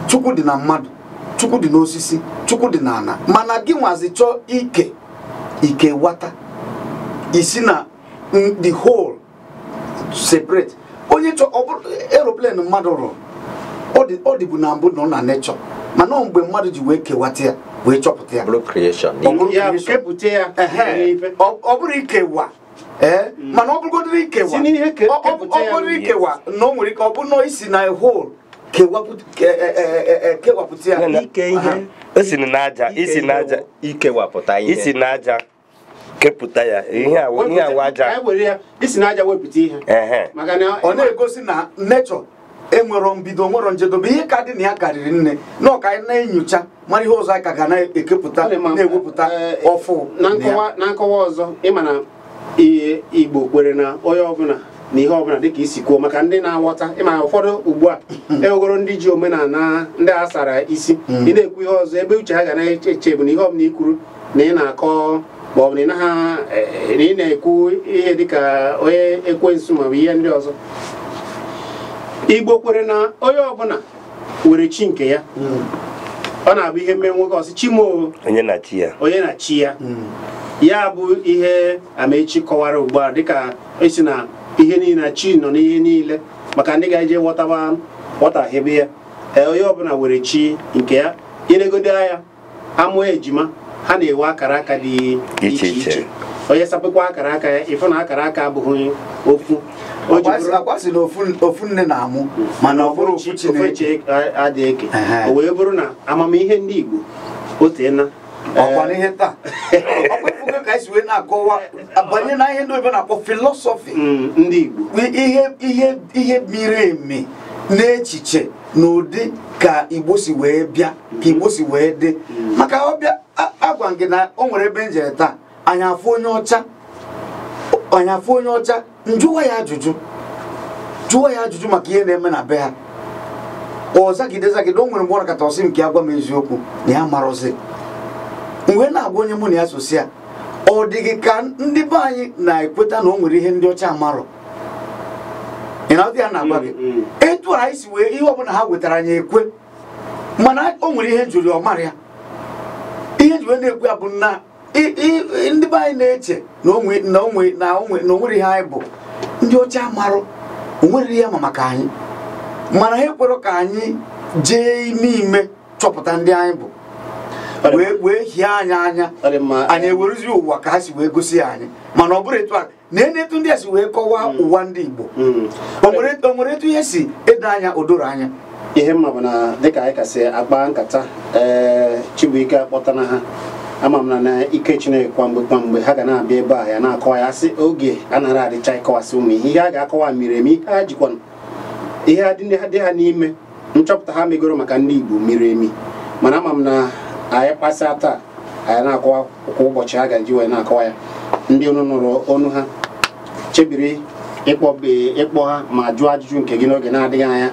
Chukwu dị na mmadụ, Chukwu dị n'osisi, Chukwu dị n'ala. Mana gị nwazi chọọ ike ike wata isi na the whole separate. Onye chọọ ọ bụrụ aeroplane mmadụ rụrụ, ọ dịbu na mbụ nọ na nature, mana mgbe mmadụ ji wee kewata ya wee chọpụta ya, ọ bụrụ ikewa. Mana ọ bụrụgodiri ikewa, ọ bụrụ ikewa na o nwere ike ọ bụ na isi na whole kewapụta ya. Ike ihe o si n'aja, isi n'aja ikewapụta ihe, isi n'aja kepụta ya ihe awụ aja, isi n'aja wepụta ihe. Maka na ọ na-egosi na nature enwero mbido, nwero njedobe. Ihe ka dị na ya karịrị nne na ọka anyị na-enyocha mara ihe ọzọ anyị ka ga na-ekepụta na-ewepụta ọfụ. Na nkọwa ọzọ, ịma na Igbo kwere na onye ọbụla na ihe ọbụla dịka isi kwuo, maka ndị na-aghọta. Ịma na ụfọdụ ugbu a enwegoro ndị ji omenala ndị a sara isi, ị na-ekwu ihe ọzọ ebe uche ha ga na-eche bụ na ihe ọbụla i kwuru na ị na-akọ ma ọ bụ na ị na-ekwu ihe dịka onye ekwensu ma ọ bụ ihe ndị ọzọ. Igbo kwere na onye ọbụla nwere chi nke ya. Ọ na-abụ ihe mme nwoke ọsị chimo onye na chi ya, onye na chi ya. Ya bụ ihe Amaechi kọwara ugbu a, dịka esi na ihe niile na chi nọ n'ihe niile, maka ndị ga-eje ghọtahebe ya. Onye ọbụla nwere chi nke ya. Inegodo anya amụọ ejima ha na-enwe akara aka dị iche iche. Onye sapekwa akara aka ya, ịfụ na akara aka abụghị ofu. Akwasị na ofu nne na-amụ mana ọ bụrụ ofu Chineke adịghị eke. O wee bụrụ na amamihe ndị Igbo o teena ọkwa n'ihe taa ọkwa ifugo ka anyị si wee na-akọwa banye na ihe ndị oyibo na-akpọ philosophy ndị Igbo, ihe miri emi n'echiche na ụdị ka Igbo si wee bịa, ka Igbo si wee dị. Maka ọbịa agwa gị na o nwere ebe njere taa, anyị afụ onye ọcha, njụwa ya ajụjụ maka ihe na-eme na be ha. Ọ zagide o nwere mgbe ọ nakọta ọsị nke agwa m eziokwu na ya marụzi. Mgbe na-agwa onye mụ na ya sosi ya, ọ dị gị ka ndị be anyị na-ekweta na o nwere ihe ndị ọcha amarọ. Ị na-adị ya na-agwa gị etu anyị si wee ihe ọbụla ha wetara anyị ekwe, mana o nwere ihe njuri ọ mara ya. Ihe nji wee na-ekwe ya bụ na ndị be anyị na-eche na o nwere ihe anyị bụ ndị ọcha amarụ, o nwere ihe ama maka anyị, mana ha ekwerọ ka anyị jee ime ime chọpụta ndị anyị bụ, wee hie anyị anya, anyị ewerezi ụwa ka ha si wee gosi anyị. Mana ọ bụrụ etu a na etu ndị a si wee kọwaa ụwa ndị Igbo, o nwere etu ihe si edo anya, o doro anya. Ihe mma bụ na dịka anyị kasị akpa nkata, Chibuike akpọtana ha, ama m na ike Chineke kwamgbe kwamgbe ha ga na-abịa ebe a ya na-akọwa ya, sị oge anaghị adịcha ịkọwasị ụmụ ihe a ga-akọwa miri emi, ihe ha jikwa ihe dị ha n'ime nchọpụta ha megoro maka ndị Igbo miri emi. Mana ama m na anyị kpasịa taa, anyị na-akọwa kwa ụbọchị ha ga-eji wee na-akọwa ya. Ndị unu nụrụ ọnụ ha chebiri ịkpọ ha ma jụọ ajụjụ nke gị n'oge na-adịghị anya.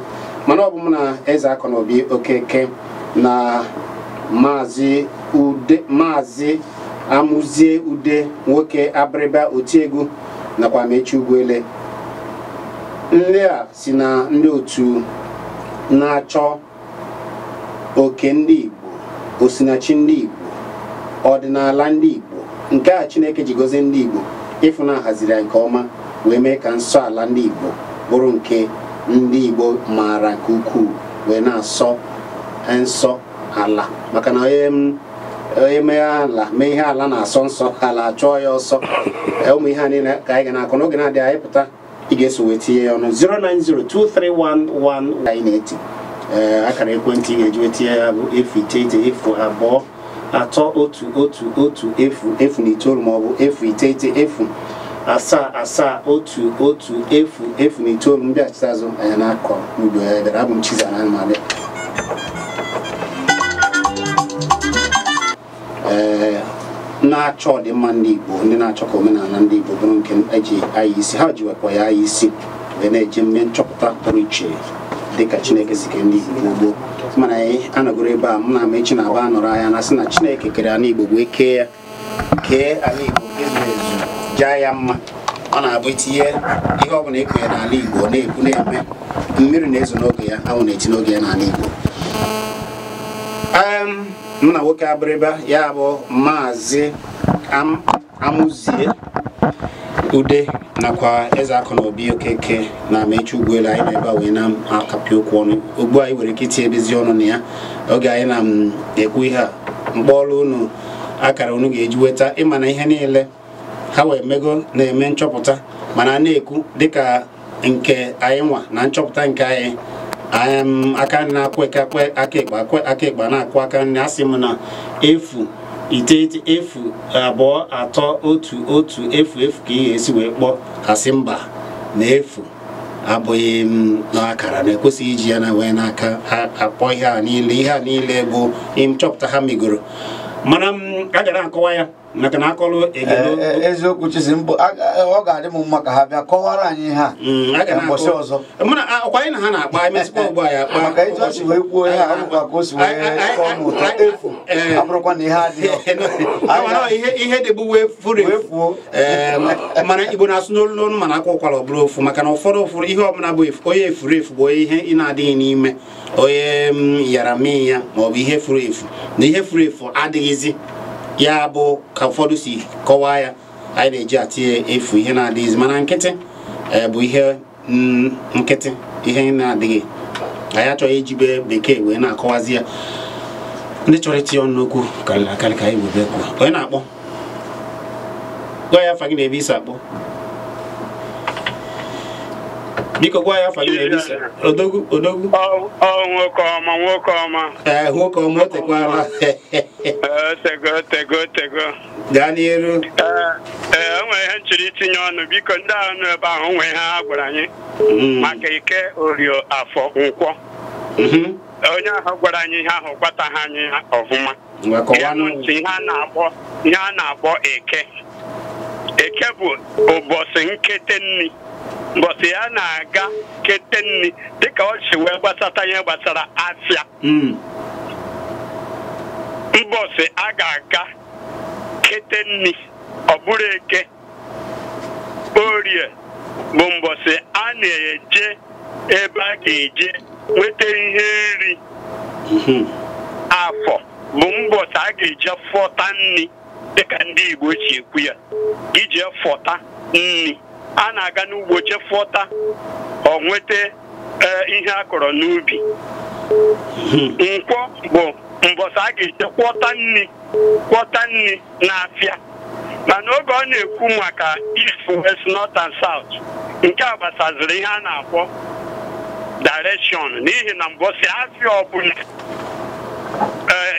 Mana ọ bụ m na Eze Akọnaobi Okeke na Maazị Amuzie Ude nwoke Abịrịba otiegwu nakwa Amechi Ugwuele, ndị a si na ndị otu na-achọ oke ndị Igbo, osinachi ndị Igbo, ọdịnala ndị Igbo, nke a Chineke ji gozie ndị Igbo ịfụna haziri ya nke ọma wee mee ka nsọ ala ndị Igbo bụrụ nke ndị Igbo maara nke ukwuu, wee na-asọ nsọ ala. Maka na onye mee ala mee ihe ala na-asọ nsọ, ala achọọ ya ọsọ. Ụmụ ihe a niile ka anyị ga na-akọ n'oge na-adịghị anyị pụta, ị ga-eso wee tinye ya ọnụ 0902311 anyị na-eti akara ekwentị ị ga-eji wee tinye ya bụ 0 9 2 3 1 1 1 0 0 9 maọbụ 0 9 0 7 7 1 1 0 0 9. Mbịachite azụ anyị na-akọ n'ugbo ya bịara. Abụ m Chizara Anụmanụ. Na-achọ ọdịmma ndị Igbo, ndị na-achọ ka omenala ndị Igbo bụrụ nke eji anya isi, ha jiwekwa ya anya isi wee na-eje mme nchọpụta pụrụ iche dịka Chineke si kee ndị Igbo gboo. Mana anyị anọgoro ebe a, m na Amechi na-aba anọrọ anya na sị na Chineke kere ala Igbo wee kee ya, kee ala Igbo ezuru ezu, jaa ya mma. Ọ na-abụ itinye ihe ọbụla ekonye n'ala Igbo na-ekwu na-eme, mmiri na-ezo n'oge ya, anwụ na-eti n'oge ya n'ala Igbo. M na nwoke Abịrịba ya bụ Maazị Amuzie Ude nakwa Eze Akọnaobi Okeke na Amechi Ugwuele, anyị na ebe a wee na-akapị okwu ọnụ ugbu a. Anyị nwere ike itinye ebezi ọnụ na ya oge anyị na-ekwu ihe a. Mkpọọlụ unu akara unu ga-eji weta ịma na ihe niile ha wee mego na-eme nchọpụta, mana na-ekwu dịka nke anyị nwa na nchọpụta nke anyị aka na-akwụ aka ekpe aka ekpe na-akwụ aka nri. Asị m na 0 9 0 2 3 1 1 0 0 ka ị ga-esi wee kpọọ, asị mba na efu abụghị m n'akara na ekwesịghị iji ya na wee n'aka akpọ ihe a niile. Ihe a niile bụ nchọpụta ha megoro, mana m a gara akọwa ya maka na akọlụ egelo eziokwu Chizimbụ, ọ ga-adị m mma ka ha bịa kọwara anyị ihe a mbọsị ọzọ. Mana ọkwa anyị na ha na-akpa anyị mesịkwa ugbu a ya akpa maka etu o si wee kwuo ihe a, ọ bụkwa ka o si wee kọọ m ụtọ efu abụrụkwa na ihe adịghị ihe dịbụ wee furu efu. Mana Igbo na-asụ n'olu n'olu, mana akwa ụkwara ọ bụrụ ofu, maka na ụfọdụ ụfọdụ ihe ọbụla bụ onye efuru efu bụ onye ihe ị na-adịghị n'ime, onye yara mee ya maọbụ ihe furu efu, na ihe furu efu adịghịzi ya bụ ka ụfọdụ si kọwaa ya. Anyị na-eji atinye efu ihe na-adịghịzi, mana nkịtị bụ ihe nkịtị, ihe na-adịghị. Anyị achọghị ijibe bekee wee na-akọwazi ya. Ndị chọrọ itinye ọnụ n'okwu karịrị akarị ka anyị webe kwuo. Onye na-akpọ? Gwa ya afa gị na ebe isi akpọ. Biko gwa ya afa gị na ebe isi. Odogwu odogwu. Ọ nwoke ọma nwoke ọma. Ee, nwoke ọma o tekwara. Tego tego tego. Gaa n'iru. Ee, o nwere ihe m chọrọ itinye ọnụ biko ndị ahụ nọ ebe ahụ nwee ihe ha gwara anyị maka ike orio afọ nkwọ. Onye ahụ gwara anyị ihe ahụ gwataghị anyị ọfụma. Ihe a na-akpọ eke. Eke bụ ụbọchị nkete nri. Ụbọchị ya na-aga kete nri dịka ọ si wee gbasata ihe gbasara afịa. Mbọsị a ga-aga kete nri ọ bụrụ eke. Orie bụ mbọsị a na-eje ebe a ga-eje nweta ihe nri. Afọ bụ mbọsị a ga-eje fọta nri dịka ndị Igbo si ekwu ya. Ije fọta nri. A na-aga n'ugbo jee fọta ọ nweta ihe a kọrọ n'ubi. Nkwọ bụ mbọsị a ga-eje kwọta nri n'afịa. Mana oge ọ na-ekwu maka East, West, North and South, nke a gbasaziri ihe a na-akpọ direction n'ihi na mbọsị afịa ọbụla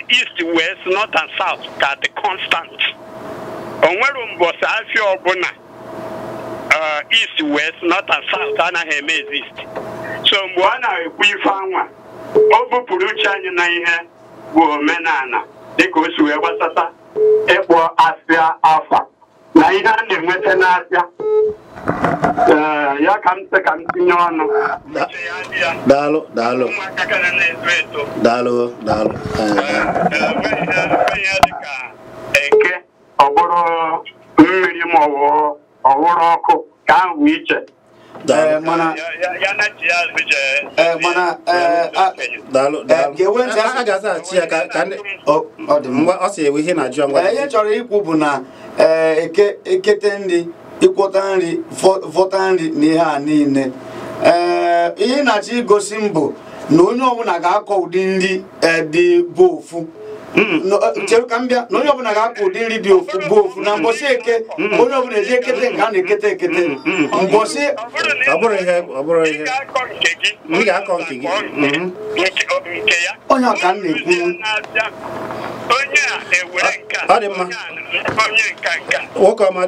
East, West, North and South ka dị constant. O nwere mbọsị afịa ọbụla East, West, North and South anaghị eme exist. So mgbe ọ na-ekwu ife anwa, o bupụrụ uche anyị na ihe bụ omenala dịka o si wee gbasata ịkpọ afịa afa na ihe a na-enweta n'afịa. Ya ka m sị ka m tinye ọnụ. Daalụ daalụ. Ụmụaka ka na-eto eto. Daalụ daalụ. Ihe dịka eke ọ bụrụ mmiri ma ọ wụrụ ọkụ ka ahụ iche. Ihe chọrọ ikwu bụ na ekete nri ịkwọta nri fọta nri na ihe a niile. Ihe na-achọ igosi mbụ na onye ọbụla ga-akọ ụdị nri dị bụ ofu. Chere ka m bịa na onye ọbụla ga-akọ ụdị nri dị ofu bụ ofu na mbọsị eke onye ọbụla eji ekete nke a na-ekete ekete mbọsị ọ bụrụ ihe ị ga-akọ nke gị onye ọka m na-ekwu ọ dị mma. Nwoke ọma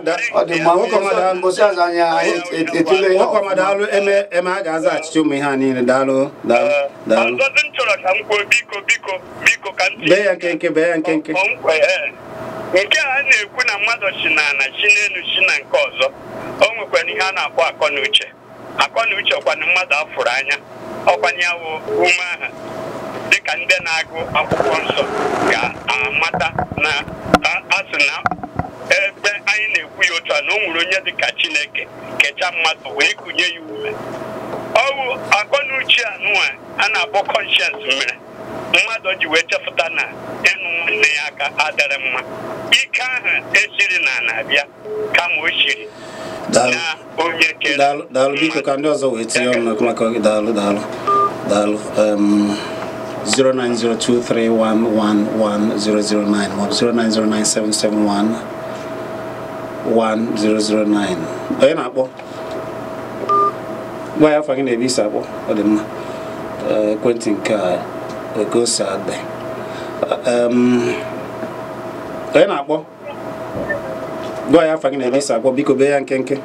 daalụ eme a ga-azaghachicha ụmụ ihe a niile. Daalụ daalụ daalụ. Bee ya nkenke, bee ya nkenke. Nke a na-ekwu na mmadụ si n'ala si n'elu si na nke ọzọ, o nwekwara ihe a na-akpọ akọ na uche. Akọ na uche ọkwanụ mmadụ afụrụ anya, ọkwanye ya wụ ume aha dịka ndị na-agụ akwụkwọ nsọ ga-amata na asị na ebe anyị na-ekwu ya otu a na o nwere onye dịka Chineke kecha mmadụ wee kụnye ya ume. Ọwụ akọ na uche a nụwa a na-akpọ conscience mere mmadụ ji wee chepụta na ịnụ nwanne ya aka adịrị mma. Ike ahụ esiri na na-abịa kama o siri na onye kere. Daalụ biko ka ndị ọzọ wee tinye ọnụ maka oge. Daalụ daalụ daalụ. 09023111009 maọbụ 09097711009. Onye na-akpọ? Gwa ya afa gị na ebe isi akpọ. Ọ dị mma. Ekwentị nke a egosi adị. Onye na-akpọ? Gwa ya afa gị na ebe isi akpọ biko bee ya nkenke.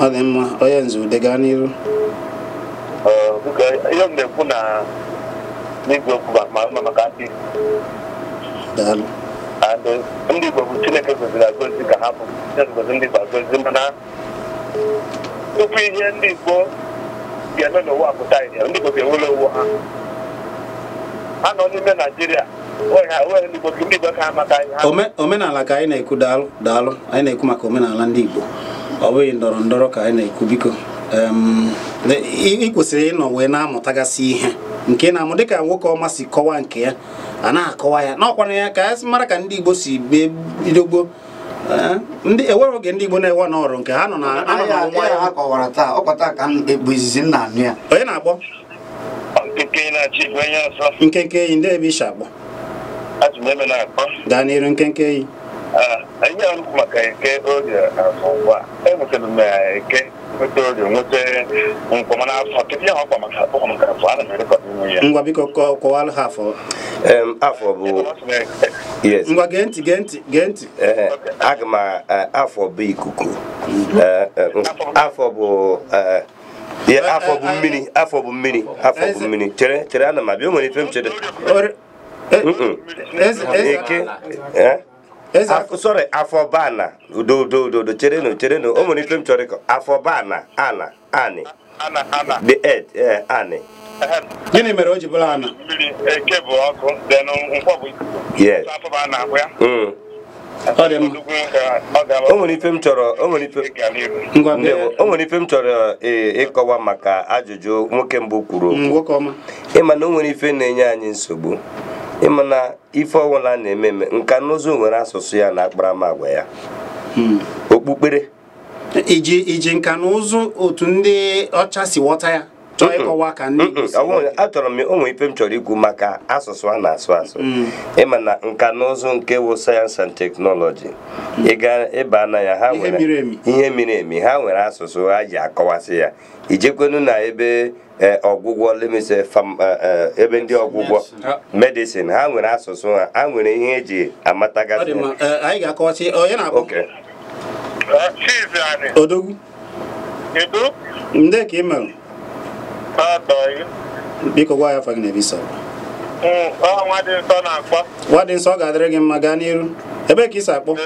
Ọ dị mma. Onye nze ude gaa n'iru. Ihe m na-ekwu na n'igwe okwu maka ndị Daalụ. Ndị Igbo bụ Chineke goziri agozi ka ha bụ Chineke gozi ndị Igbo agozi, mana tupu ihe ndị Igbo ga-eme n'ụwa pụta ihe, ndị Igbo ga-enwere onwe ha. Ha nọ n'ime Naịjirịa, ndị Igbo ka amata ihe ha. Omenala ka anyị na-ekwu. Daalụ daalụ. Anyị na-ekwu maka omenala ndị Igbo, ọ bụghị ndọrọ ndọrọ ka anyị na-ekwu biko. Ị kwesịrị ịnọ wee na-amụtagasị ihe nke na-amụ dịka nwoke ọma si kọwaa nke ya, a na-akọwa ya n'ọkwana ya ka a mara ka ndị Igbo si bido gboo. Ndị enwere oge ndị Igbo na-ewe n'ọrụ nke ha nọ na nwa ya kọwara taa ọkọta ka m bụ izizi nna anụ ya. Onye na-akpọ? Nkenke enyi ndị ebe isi akpọ. Achị m eme na-akpọ. Gaa n'iru nkenke yi. Ihe a nkwu maka eke oge afọ ugbu a. Enwetara m eke nweta oge nweta nkwọ mana afọ kedu ihe ọkwa maka afọ maka afọ ana m erekọta inwe ya. Ngwa biko kọwalụ ha afọ. Afọ bụ yes. Ngwa gee ntị gee ntị gee ntị. Aga m afọ bụ ikuku. Afọ bụ afọ bụ mmiri, afọ bụ mmiri, afọ bụ mmiri. Chere chere ana m abịa, o nwere ife m chere. Eke sorry, afọ bụ ana. Udo udo udo udo cherenụ cherenụ, o nwere ife m chọrọ ịkọ. Afọ bụ ana, ana, anị. The earth, anị. Gịnị mere o ji bụrụ ana? Mmiri eke bụ ọkụ, then nkwọ bụ ikuku. Yes. Afọ bụ ana ahụ ya. Ọ dị mma. O nwere ife m chọrọ, o nwere ife o nwere ife m chọrọ ịkọwa maka ajụjụ nwoke mbụ kwuru okwu. Ịma na o nwere ife na-enye anyị nsogbu. Ịma na ife ọbụla na-eme eme, nka na ụzụ nwere asụsụ ya na akparamagwa ya. Okpukpere. Iji nka na ụzụ otu ndị ọcha si ghọta ya chọọ ịkọwa ka ndị achọrọ m o nwere ife m chọrọ ikwu maka asụsụ a na-asụ asụ. Ịma na nka na ụzụ nke wụ sayensị and teknọlọji, ịga ịba na ya ha nwere ihe miri emi, ha nwere asụsụ ha ji akọwasị ya. Ijekwenu na ebe ọgwụgwọ lemise ebe ndị ọgwụgwọ medicine, ha nwere asụsụ ha, ha nwere ihe eji amatagasị. Anyị ga-akọwasị onye na-akpọ. Odogwu. Ndị ka ị mere? Biko gwa ya afa gị na ebe isi akpọ. Nwa dị nsọ, ọ ga-adịrị gị mma, gaa n'iru. Ebee ka isi akpọ?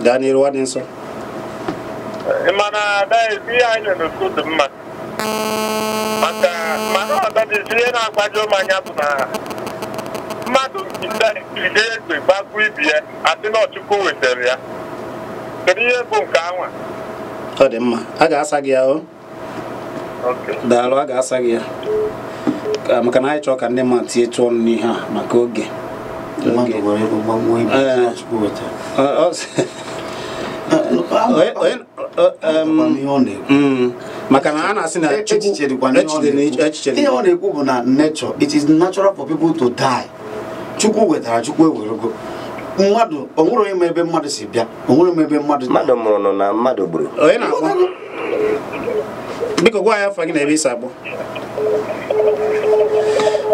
Gaa n'iru nwa dị nsọ. Mana ihe anyị nọ n'okwu dị mma. Maka mana ọdadịzi ihe na-agbaji ụmụ anya bụ na mmadụ jide egbe gbagbu ibi ya adị na Chukwu wetara ya. Kedu ihe bụ nke anwa? Ọ dị mma, a ga-asa gị ya o. Daalụ, a ga-asa gị ya maka na anyị chọọ ka ndị mmadụ tie tụọ ọnụ n'ihe a maka oge. Maka na a na-asị na echiche ihe ọ na-ekwu bụ na nature, it is natural for people to die. Chukwu wetara, Chukwu ewerego. Mmadụ o nwere onye ma ebe mmadụ si bịa, o nwere ma ebe mmadụ mmadụ mụrụ na mmadụ gburu. Onye na-akpọ? Biko gwa ya afa gị na ebe isi akpọ.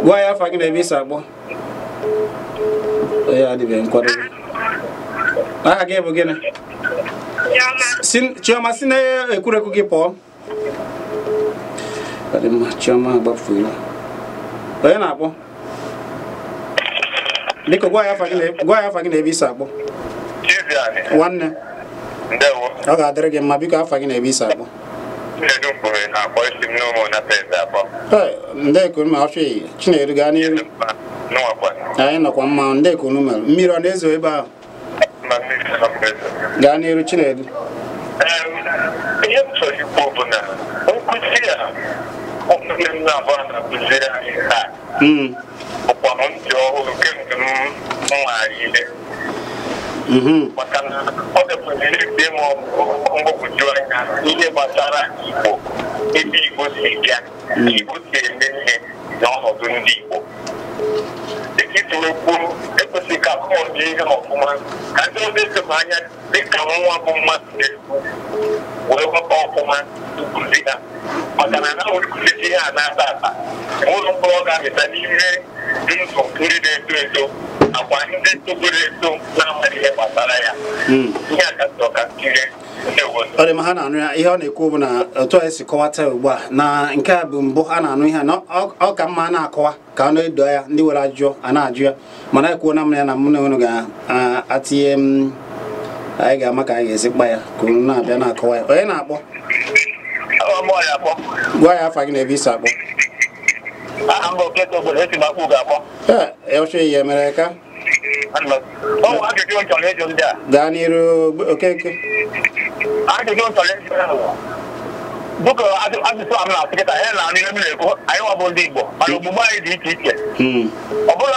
Gwa ya afa gị na ebe isi akpọ. Onye adịbeghị nkwadobe. Aha gị bụ gịnị? Chioma, si na ekwurekwu gị pụọ. Ọ dị mma, Chioma agbafuola. Onye na-akpọ? Biko gwa ya afa gị na ebe isi akpọ. Nwanne. Ọ ga-adịrị gị mma, biko afa gị na ebe isi akpọ. Chinedu gaa n'iru. Anyị nọkwa mma, ndekunu mere. Mmiri ọ na-ezo ebe ahụ? Gaa n'iru Chinedu. Ihe m chọrọ ikwu bụ na nkụzi a ụmụnne m na-abụọ na-akụziri anyị taa bụkwanụ ntị ọhụrụ kemgbe m nwara ihe. Maka na ọ gakwesịrị ikpe m mgbagwoju anya ihe gbasara Igbo, ebe Igbo si bịa, Igbo si eme ihe na ọnọdụ ndị Igbo. Dịka isi kwuo, ekwesịrị ka akọọdụ ihe ọfụma ka ndị ọzọ esepụ anya dịka nwa bụ mmadụ na-ekwu wee ghọta ọfụma nkụzi ha. Maka na ha nwere ihe a na-ata ata, enwere mkpụrụ ọ ga-amịta n'ime ndụ ndị na-eto eto nakwa ndị togoro eto na-amaghị ihe gbasara ya. Ihe a ka chọrọ ka tinye. Ọ dị ma ha na-anụ ya. Ihe ọ na-ekwu bụ na otu anyị si kọwata ugbu a na nke a bụ mbụ a na-anụ ihe na ọ ka mma a na-akọwa ka ọ na-edo ya, ndị were ajụjụ a na-ajụ ya, mana ekwuo na m ya na mụ na unu ga-atinye m, anyị ga-ama ka anyị ga-esi kpa ya ka unu na-abịa na-akọwa ya. Onye na-akpọ? Gwa ya afa gị na ebe isi akpọ. Ee, ya mere ka gaa n'iru Okeke. Dịka asụsụ a m na-asụ kịta, anyị na-anụ ihe m na-ekwu, anyị nwa bụ ndị Igbo, mana omume anyị dị iche iche. Ọ bụrụ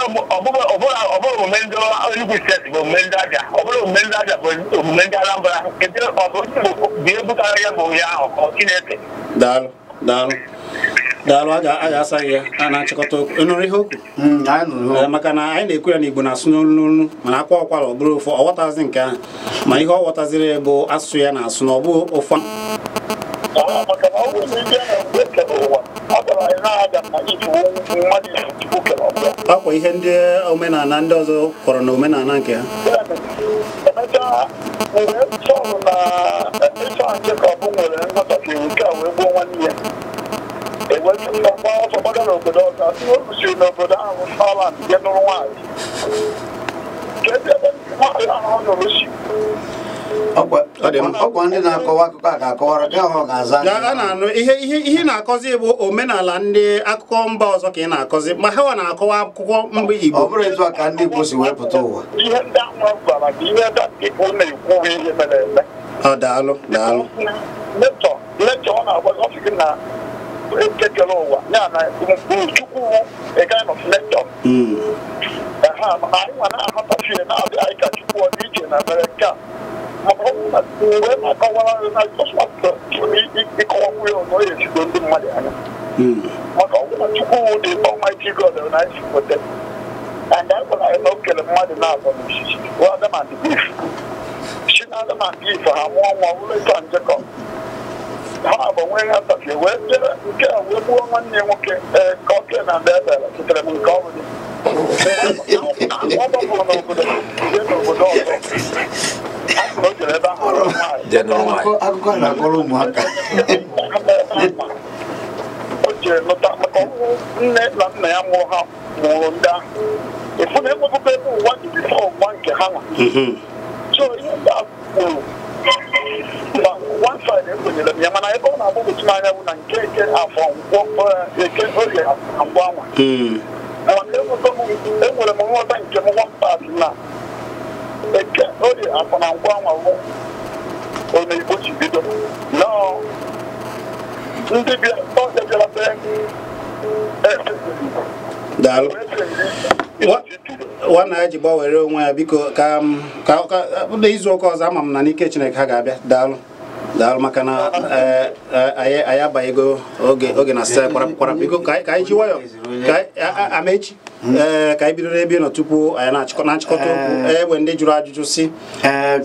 omume ndị Enugu steeti bụ omume ndị Abịa, ọ bụrụ omume ndị Abịa bụ omume ndị Anambra, kedu ọ bụ ndị Igbo bụ ihe butere ya bụ ihe ahụ ka ọ Chineke. Daalụ, daalụ. Daalụ, a ga-asa gị ya a na-achịkọta okwu. Ị nụrụ ihe okwu? Maka na anyị na-ekwu ya na Igbo na-asụ n'olu n'olu, mana akwa ọkwara ọ bụrụ ofu, ọ ghọtazi nke ahụ, ma ihe ọ ghọtaziri bụ asụsụ ya na-asụ na ọ bụ ofu. Akwa ihe ndị omenala ndị ọzọ kọrọ na omenala nke ha. Ọkwa ndị na-akọwa akụkọ a ga-akọwara ka ahụ ga-aza. A na-anụ ihe na-akọzi bụ omenala ndị akụkọ mba ọzọ ka ị na-akọzi, ma ha na-akọwa akụkọ mba Igbo. Ọ bụrụ etu a ka ndị Igbo si wee pụta ụwa. Ihe ndị ahụ gwara gị, ihe ndị Igbo na-ekwu bụ ihe mere eme. Ọ daalụ daalụ. Lechọ ọ na-agwa ọ sị gị na ekekere ụwa ya na Chukwu a kind of lecture. Anyị nwa na-aghọtafie na-abịa anyị ka Chukwu ọ dị iche na mere nke a. Mgbe na-akọwara na ịkọwakwu ya ọzọ ya ezigbo ndị mmadụ anya. Maka ọ bụrụ na Chukwu dị Almighty God na anyị si nweta. And anyị gwara anyị na o kere mmadụ na-abụ n'osisi, Adam and Eve. Si na Adam and Eve ha mụọ nwa wụrụ ịtọ njekọ. Ha bụ nwee ya tafie wee jere nke a wee gbuo nwanne ya nwoke ka ọ kee na ndị ebere sitere m nke ọ bụ ọ gbapụrụ n'obodo jee n'obodo ọzọ. O jere ebe ahụ Akụkọ na-akọrọ ụmụaka. O jere lọta maka ọnwụ nne na nna ya mụrụ ha mụrụ ndị ahụ. Ịfụ na enwebụkwa ebe ụwa dị bifo ụwa nke ha nwa. So ihe ndị a kwuru na one side ekwenyere m ya, mana ebe ọ na-agbagwoju m anya bụ na nke eke afọ nkwọ eke oge ngwa anwa. Mana enwere m nghọta nke m one part na eke oge afọ na ngwa anwa bụ onye Igbo ji bido. Nọọ ndị ọbịa bịara be Daalụ. Nwanna ya ji gbanwere onwe ya, biko ka izu ụka ọzọ ama m na n'ike Chineke ha ga-abịa. Daalụ daalụ, maka na anyị abanyego oge na sị kwara. Biko ka anyị ji nwayọ ka amechi ka anyị bidoro ebe ị nọ tupu anyị na-achịkọta okwu. Egbe ndị jụrụ ajụjụ si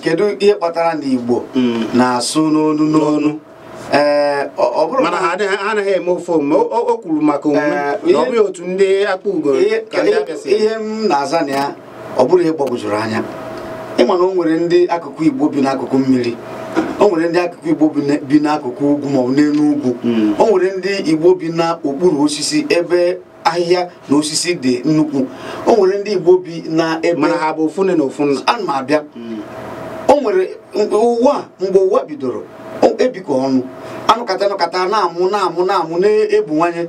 kedu ihe kpatara na Igbo na-asụ n'onu n'onu? Mana ha anaghị eme ofe omume. O kwuru maka omume na ọ bụghị otu ndị akpa ugo ka ndị abịa si. Ihe m na-aza na ya ọ bụrụ ihe gbagwojuru anya. Ịma na o nwere ndị akụkụ Igbo bi n'akụkụ mmiri, o nwere ndị akụkụ Igbo bi n'akụkụ ugwu maọbụ n'elu ugwu, o nwere ndị Igbo bi n'okpuru osisi ebe ahịhịa na osisi dị nnukwu, o nwere ndị Igbo bi na ebe mana ha bụ ofu nne na ofu nna. Ana m abịa. O nwere ụwa mgbe ụwa bidoro ebikọ ọnụ, anụkata anụkata na-amụ na-amụ na-amụ na-ebuwanye.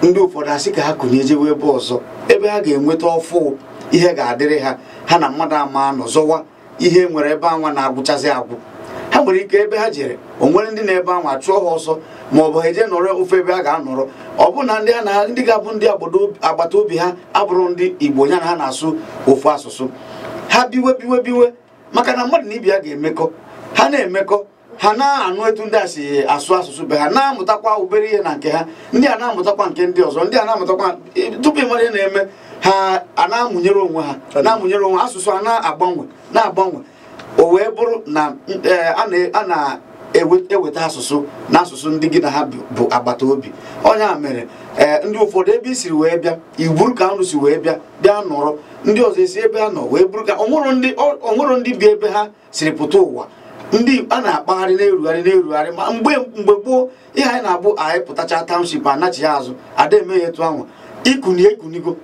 Ndị ụfọdụ asị ka ha kụnye jewe ebe ọzọ ebe ha ga-enweta ọfụ ihe ga-adịrị ha, ha na mmadụ ama nọ zọwa ihe nwere ebe anwa na-agwụchazi agwụ. Ha nwere ike ebe ha jere o nwere ndị na-ebe anwa chụọ ha ọsọ ma ọ bụ ha eje nọrọ ofe ebe a ga-anọrọ. Ọ bụ na ndị ha na ndị ga-abụ ndị agbata obi ha abụrụ ndị Igbo ya na ha na-asụ ofu asụsụ. Ha biwe biwe biwe, maka na mmadụ na ibe ya ga-emekọ, ha na-emekọ, ha na-anụ etu ndị a si asụ asụsụ be ha, na-amụtakwa obere ihe na nke ha, ndị a na-amụtakwa nke ndị ọzọ, ndị a na-amụtakwa. Tupu ị mara ihe na-eme ha a na-amụnyere onwe ha, na-amụnyere onwe asụsụ a na-agbanwe na-agbanwe. O wee bụrụ na a na-eweta asụsụ na asụsụ ndị gị na ha bụ agbata obi. Onye a mere ndị ụfọdụ ebe i siri wee bịa iburu ka unu si wee bịa bịa nọrọ, ndị ọzọ esi ebe ha nọ wee buru ka onwero ndị bi ebe ha siri pụta ụwa. Ndị a na-akpagharị na-erugharị na-erugharị. Ma mgbe gboo ihe anyị na-abụ anyị pụtacha township anachi azụ ada eme ya etu ahụ. Ikuni ekunigo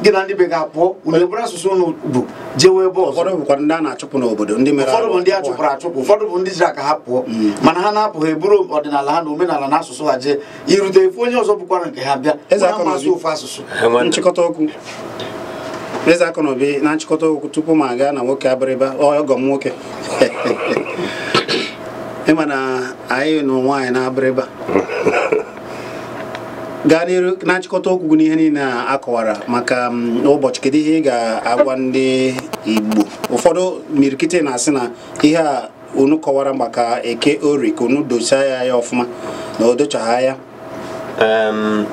gị na ndị be ga-apụọ, unu eburu asụsụ unu bụ jewe ebe ọzọ. Ụfọdụ bụkwa ndị a na-achụpụ n'obodo, ndị mere ụfọdụ bụ ndị a chụpụrụ achụpụ, ụfọdụ bụ ndị jiri aka ha pụọ, mana ha na-apụ ha eburu ọdịnala ha na omenala na asụsụ ha jee irute efu onye ọzọ bụkwara nke ha bịa na-amasị ofu asụsụ. Nchịkọta okwu Eze Akụnaobi, na nchịkọta okwu tupu m aga na nwoke abịrịba ọgọ m nwoke, ịma na anyị na nwaanyị na-abịrịba gaa n'iru na nchịkọta okwu gị n'ihe niile a akọwara maka ụbọchị, kedu ihe ị ga-agwa ndị Igbo? Ụfọdụ mirikiti na-asị na ihe a unu kọwara maka eke ori ka unu dochaa ya ya ọfụma na o dochagha ya.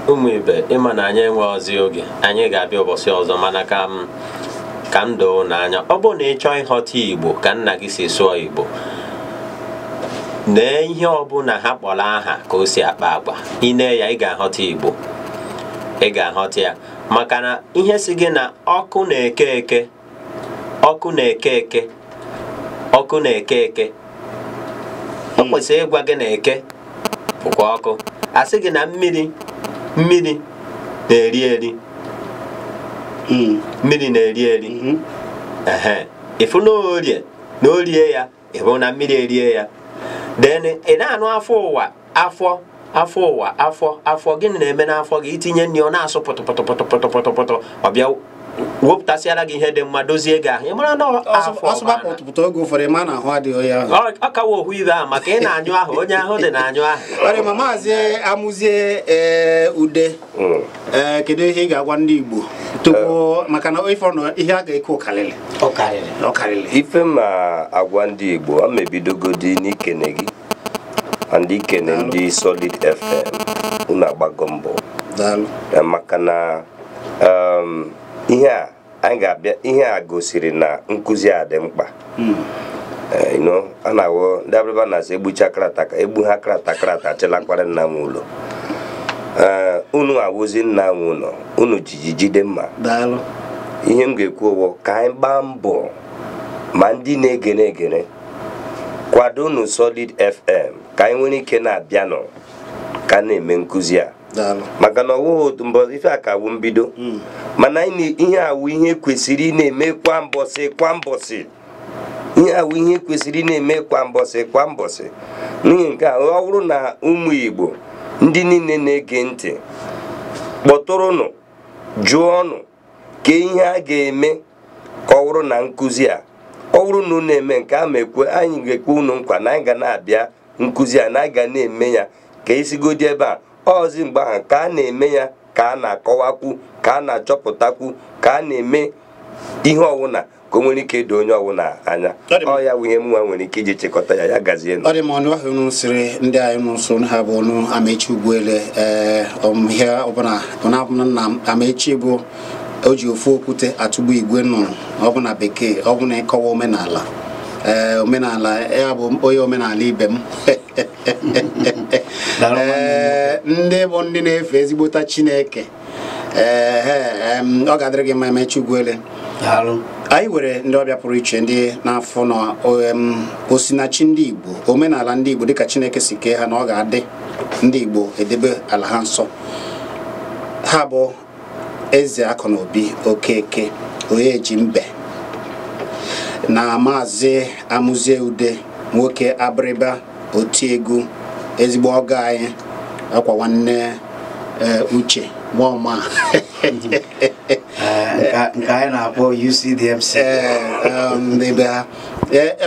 Ụmụ ibe, ịma na anyị enweghịzi oge, anyị ga-abịa ụbọchị ọzọ, mana ka m doo n'anya, ọ bụrụ na ị chọọ ịghọta Igbo ka nna gị si sụọ Igbo, nee ihe ọbụla ha kpọrọ aha ka o si akpa agwa, ị nee ya ị ga-aghọta Igbo, ị ga-aghọta ya, maka na ihe si gị na ọkụ na-eke eke, ọkụ na-eke eke, ọkụ na-eke eke, ọ kwesịrị ịgwa gị na eke bụkwa ọkụ. Asị gị na mmiri mmiri na-eri eri, mmiri na-eri eri, ehe, ịfụ na orie na orie ya, ịhụ na mmiri erie ya. Then ị na-anụ afọ ụwa, afọ afọ ụwa, afọ afọ, gịnị na-eme n'afọ gị? Itinye nri ọ na-asụ pụtụpụtụpụtụpụtụpụtụ, ọ bịa wepụtasịara gị ihe dị mma, dozie gị ahụ. Ị mara na afọ pụtụpụtụ oge ụfọdụ ma na ahụ adịghị ya, ọ kawa ohu ibe ahụ maka ị na-anyụ ahụ, onye ahụ dị na-anyụ ahụ. Ọ dị ma Maazị Amụzie Ude, kedu ihe ị ga-agwa ndị Igbo tupu, maka na ife ọnụ ihe a ga-eke ụkarịrị ọkarịrị? Ife ma agwa ndị Igbo, ọ mebidogodi n'ikene gị and ikene ndị Solid FM, unu agbago mbọ maka na ihe a anyị ga-abịa, ihe a gosiri na nkụzi a dị mkpa. A na-awụ ndị Abịrịba na-asị egbucha krata ka egbu ha krata krata chelakwara nna m ụlọ. Unu awụzi nna m ụlọ, unu jiji jide mma. Ihe m ga-ekwu ụwọ ka anyị gbaa mbọ ma ndị na-egere egere kwado unu Solid FM ka anyị nwere ike na-abịanụ ka na-eme nkụzi a, maka na ọwụghị otu mbọ ife a ka wụ mbido, mana ihe awụ ihe kwesịrị ị na-eme kwa mbọsị kwa mbọsị, ihe awụ ihe kwesịrị ị na-eme kwa mbọsị kwa mbọsị. N'ihi nke a, ọ bụrụ na ụmụ Igbo ndị niile na-ege ntị kpọtụrụnụ, jụọnụ ka ihe a ga-eme ka ọ bụrụ na nkụzi a, ọ bụrụ na unu eme nke a, ma ekwe anyị ga-ekwe unu nkwa na anyị ga na-abịa nkụzi a, na anyị ga na-eme ya ka esigodi ebe a ọzi mgbe ahụ ka a na-eme ya, ka a na-akọwakwu, ka a na-achọpụtakwu, ka a na-eme ihe ọwụna ka o nwere ike ịdo onye ọwụna anya. Ọ ya bụ ihe mụnwa nwere ike iji chịkọta ya, ya gazie. Ọ dị m ọnụ ahụ unu sịrị ndị anyị nso ha bụ ọnụ Amechi Ugwuele. Ihe ọbụla nna Amechi bụ o ji ofu okwute atụgbu igwe nnụnụ, ọ bụ na bekee, ọ bụ na ịkọwa omenala. Omenala ya bụ onye omenala ibe m. Ndị bụ ndị na-efe ezigbota Chineke. Ọ ga-adịrị gị mma Amechi Ugwuele. Anyị nwere ndị ọbịa pụrụ iche ndị na-afọ na osinachi ndị Igbo, omenala ndị Igbo dịka Chineke si kee ha na ọ ga-adị ndị Igbo edebe ala ha nsọ. Ha bụ Eze Akụnaobi Okeke Onyeji Mbe na Maazị Amụzie Ude, nwoke Abịrịba otiegwu, ezigbo ọgọ anyị, akwa nwanne Uche Nwoma nke anyị na-akpọ UCDMC. Ebe ha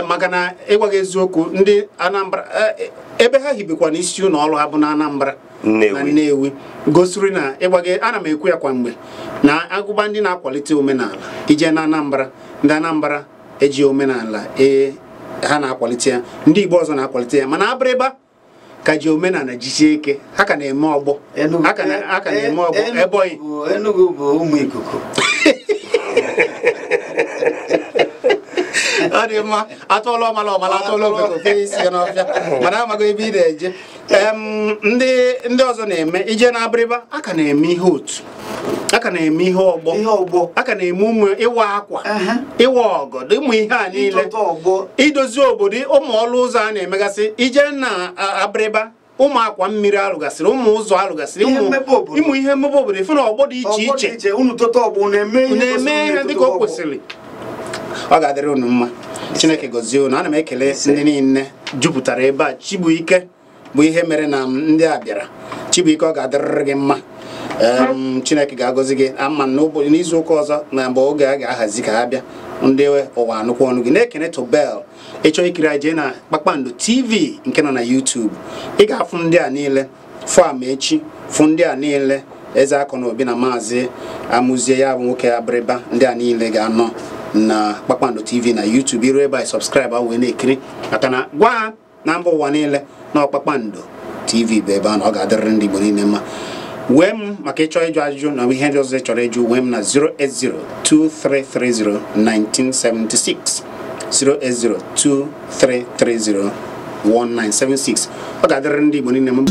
maka na ịgwa gị eziokwu, ndị Anambra ebe ha hibekwa n'isi ụlọ ọrụ ha bụ na Anambra na Nnewi, gosiri na ịgwa gị, ana m ekwu ya kwa mgbe na agụba ndị na-akwalite omenala ije na Anambra, ndị Anambra eji omenala ha na-akwalite ya, ndị Igbo ọzọ na-akwalite ya, mana Abịrịba ka ji omenala jisie ike, ha ka na-eme ọgbọ, ha ka na-eme ọgbọ Ebonyi. Enugu bụ ụmụ ikuku. Ọ dị mma, atụọla ọmala ọmala, atụọla ofeke ofe isi ya n'ọfịa, mana amaghị ebe ị na-eje. Ndị ọzọ na-eme ije na Abịrịba, a ka na-eme ihe otu, a ka na-eme ihe ọgbọ, a ka na-eme ụmụ ịwa akwa, ịwa ọgọdọ, ụmụ ihe a niile, idozi obodo, ụmụ ọlụ ụzọ a na-emegasị ije na Abịrịba, ụmụ akwa mmiri alụgasịrị, ụmụ ụzọ alụgasịrị, ụmụ ihe mmepe obodo, ife na ọgbọ dị iche iche na-eme ihe dịka o kwesịrị. Ọ ga-adịrị unu mma. Chineke gọzie unu. Ana m ekele ndị niile jupụtara ebe a. Chibuike bụ ihe mere na ndị a bịara. Chibuike, ọ ga-adịrịrị gị mma. Chineke ga-agọzi gị. Ama n'ụbọchị n'izu ụka ọzọ na mgbe oge a ga-ahazi ka ha bịa, ndị ụwa anụkwa ọnụ gị. Na-ekene Tobel. Ịchọ ikiri anyị, jee na Kpakpando TV nke nọ na YouTube. Ị ga-afụ ndị a niile, fụ Amechi, fụ ndị a niile, Eze Akụnaobi na Maazị Amụzie, ya bụ nwoke Abịrịba, ndị a niile ga-anọ na Kpakpando TV na YouTube. Iru ebe a, subscribe wee na-ekiri, maka na gwa ha na mba ụwa niile na Kpakpando TV bụ ebe ahụ. Ọ ga-adịrịrị ndị Igbo niile mma. Wee m maka ịchọ ịjụ ajụjụ na ihe ndị ọzọ ị chọrọ ịjụ, wee m na 08023301976, 08023301976. Ọ ga-adịrịrị ndị Igbo niile mma.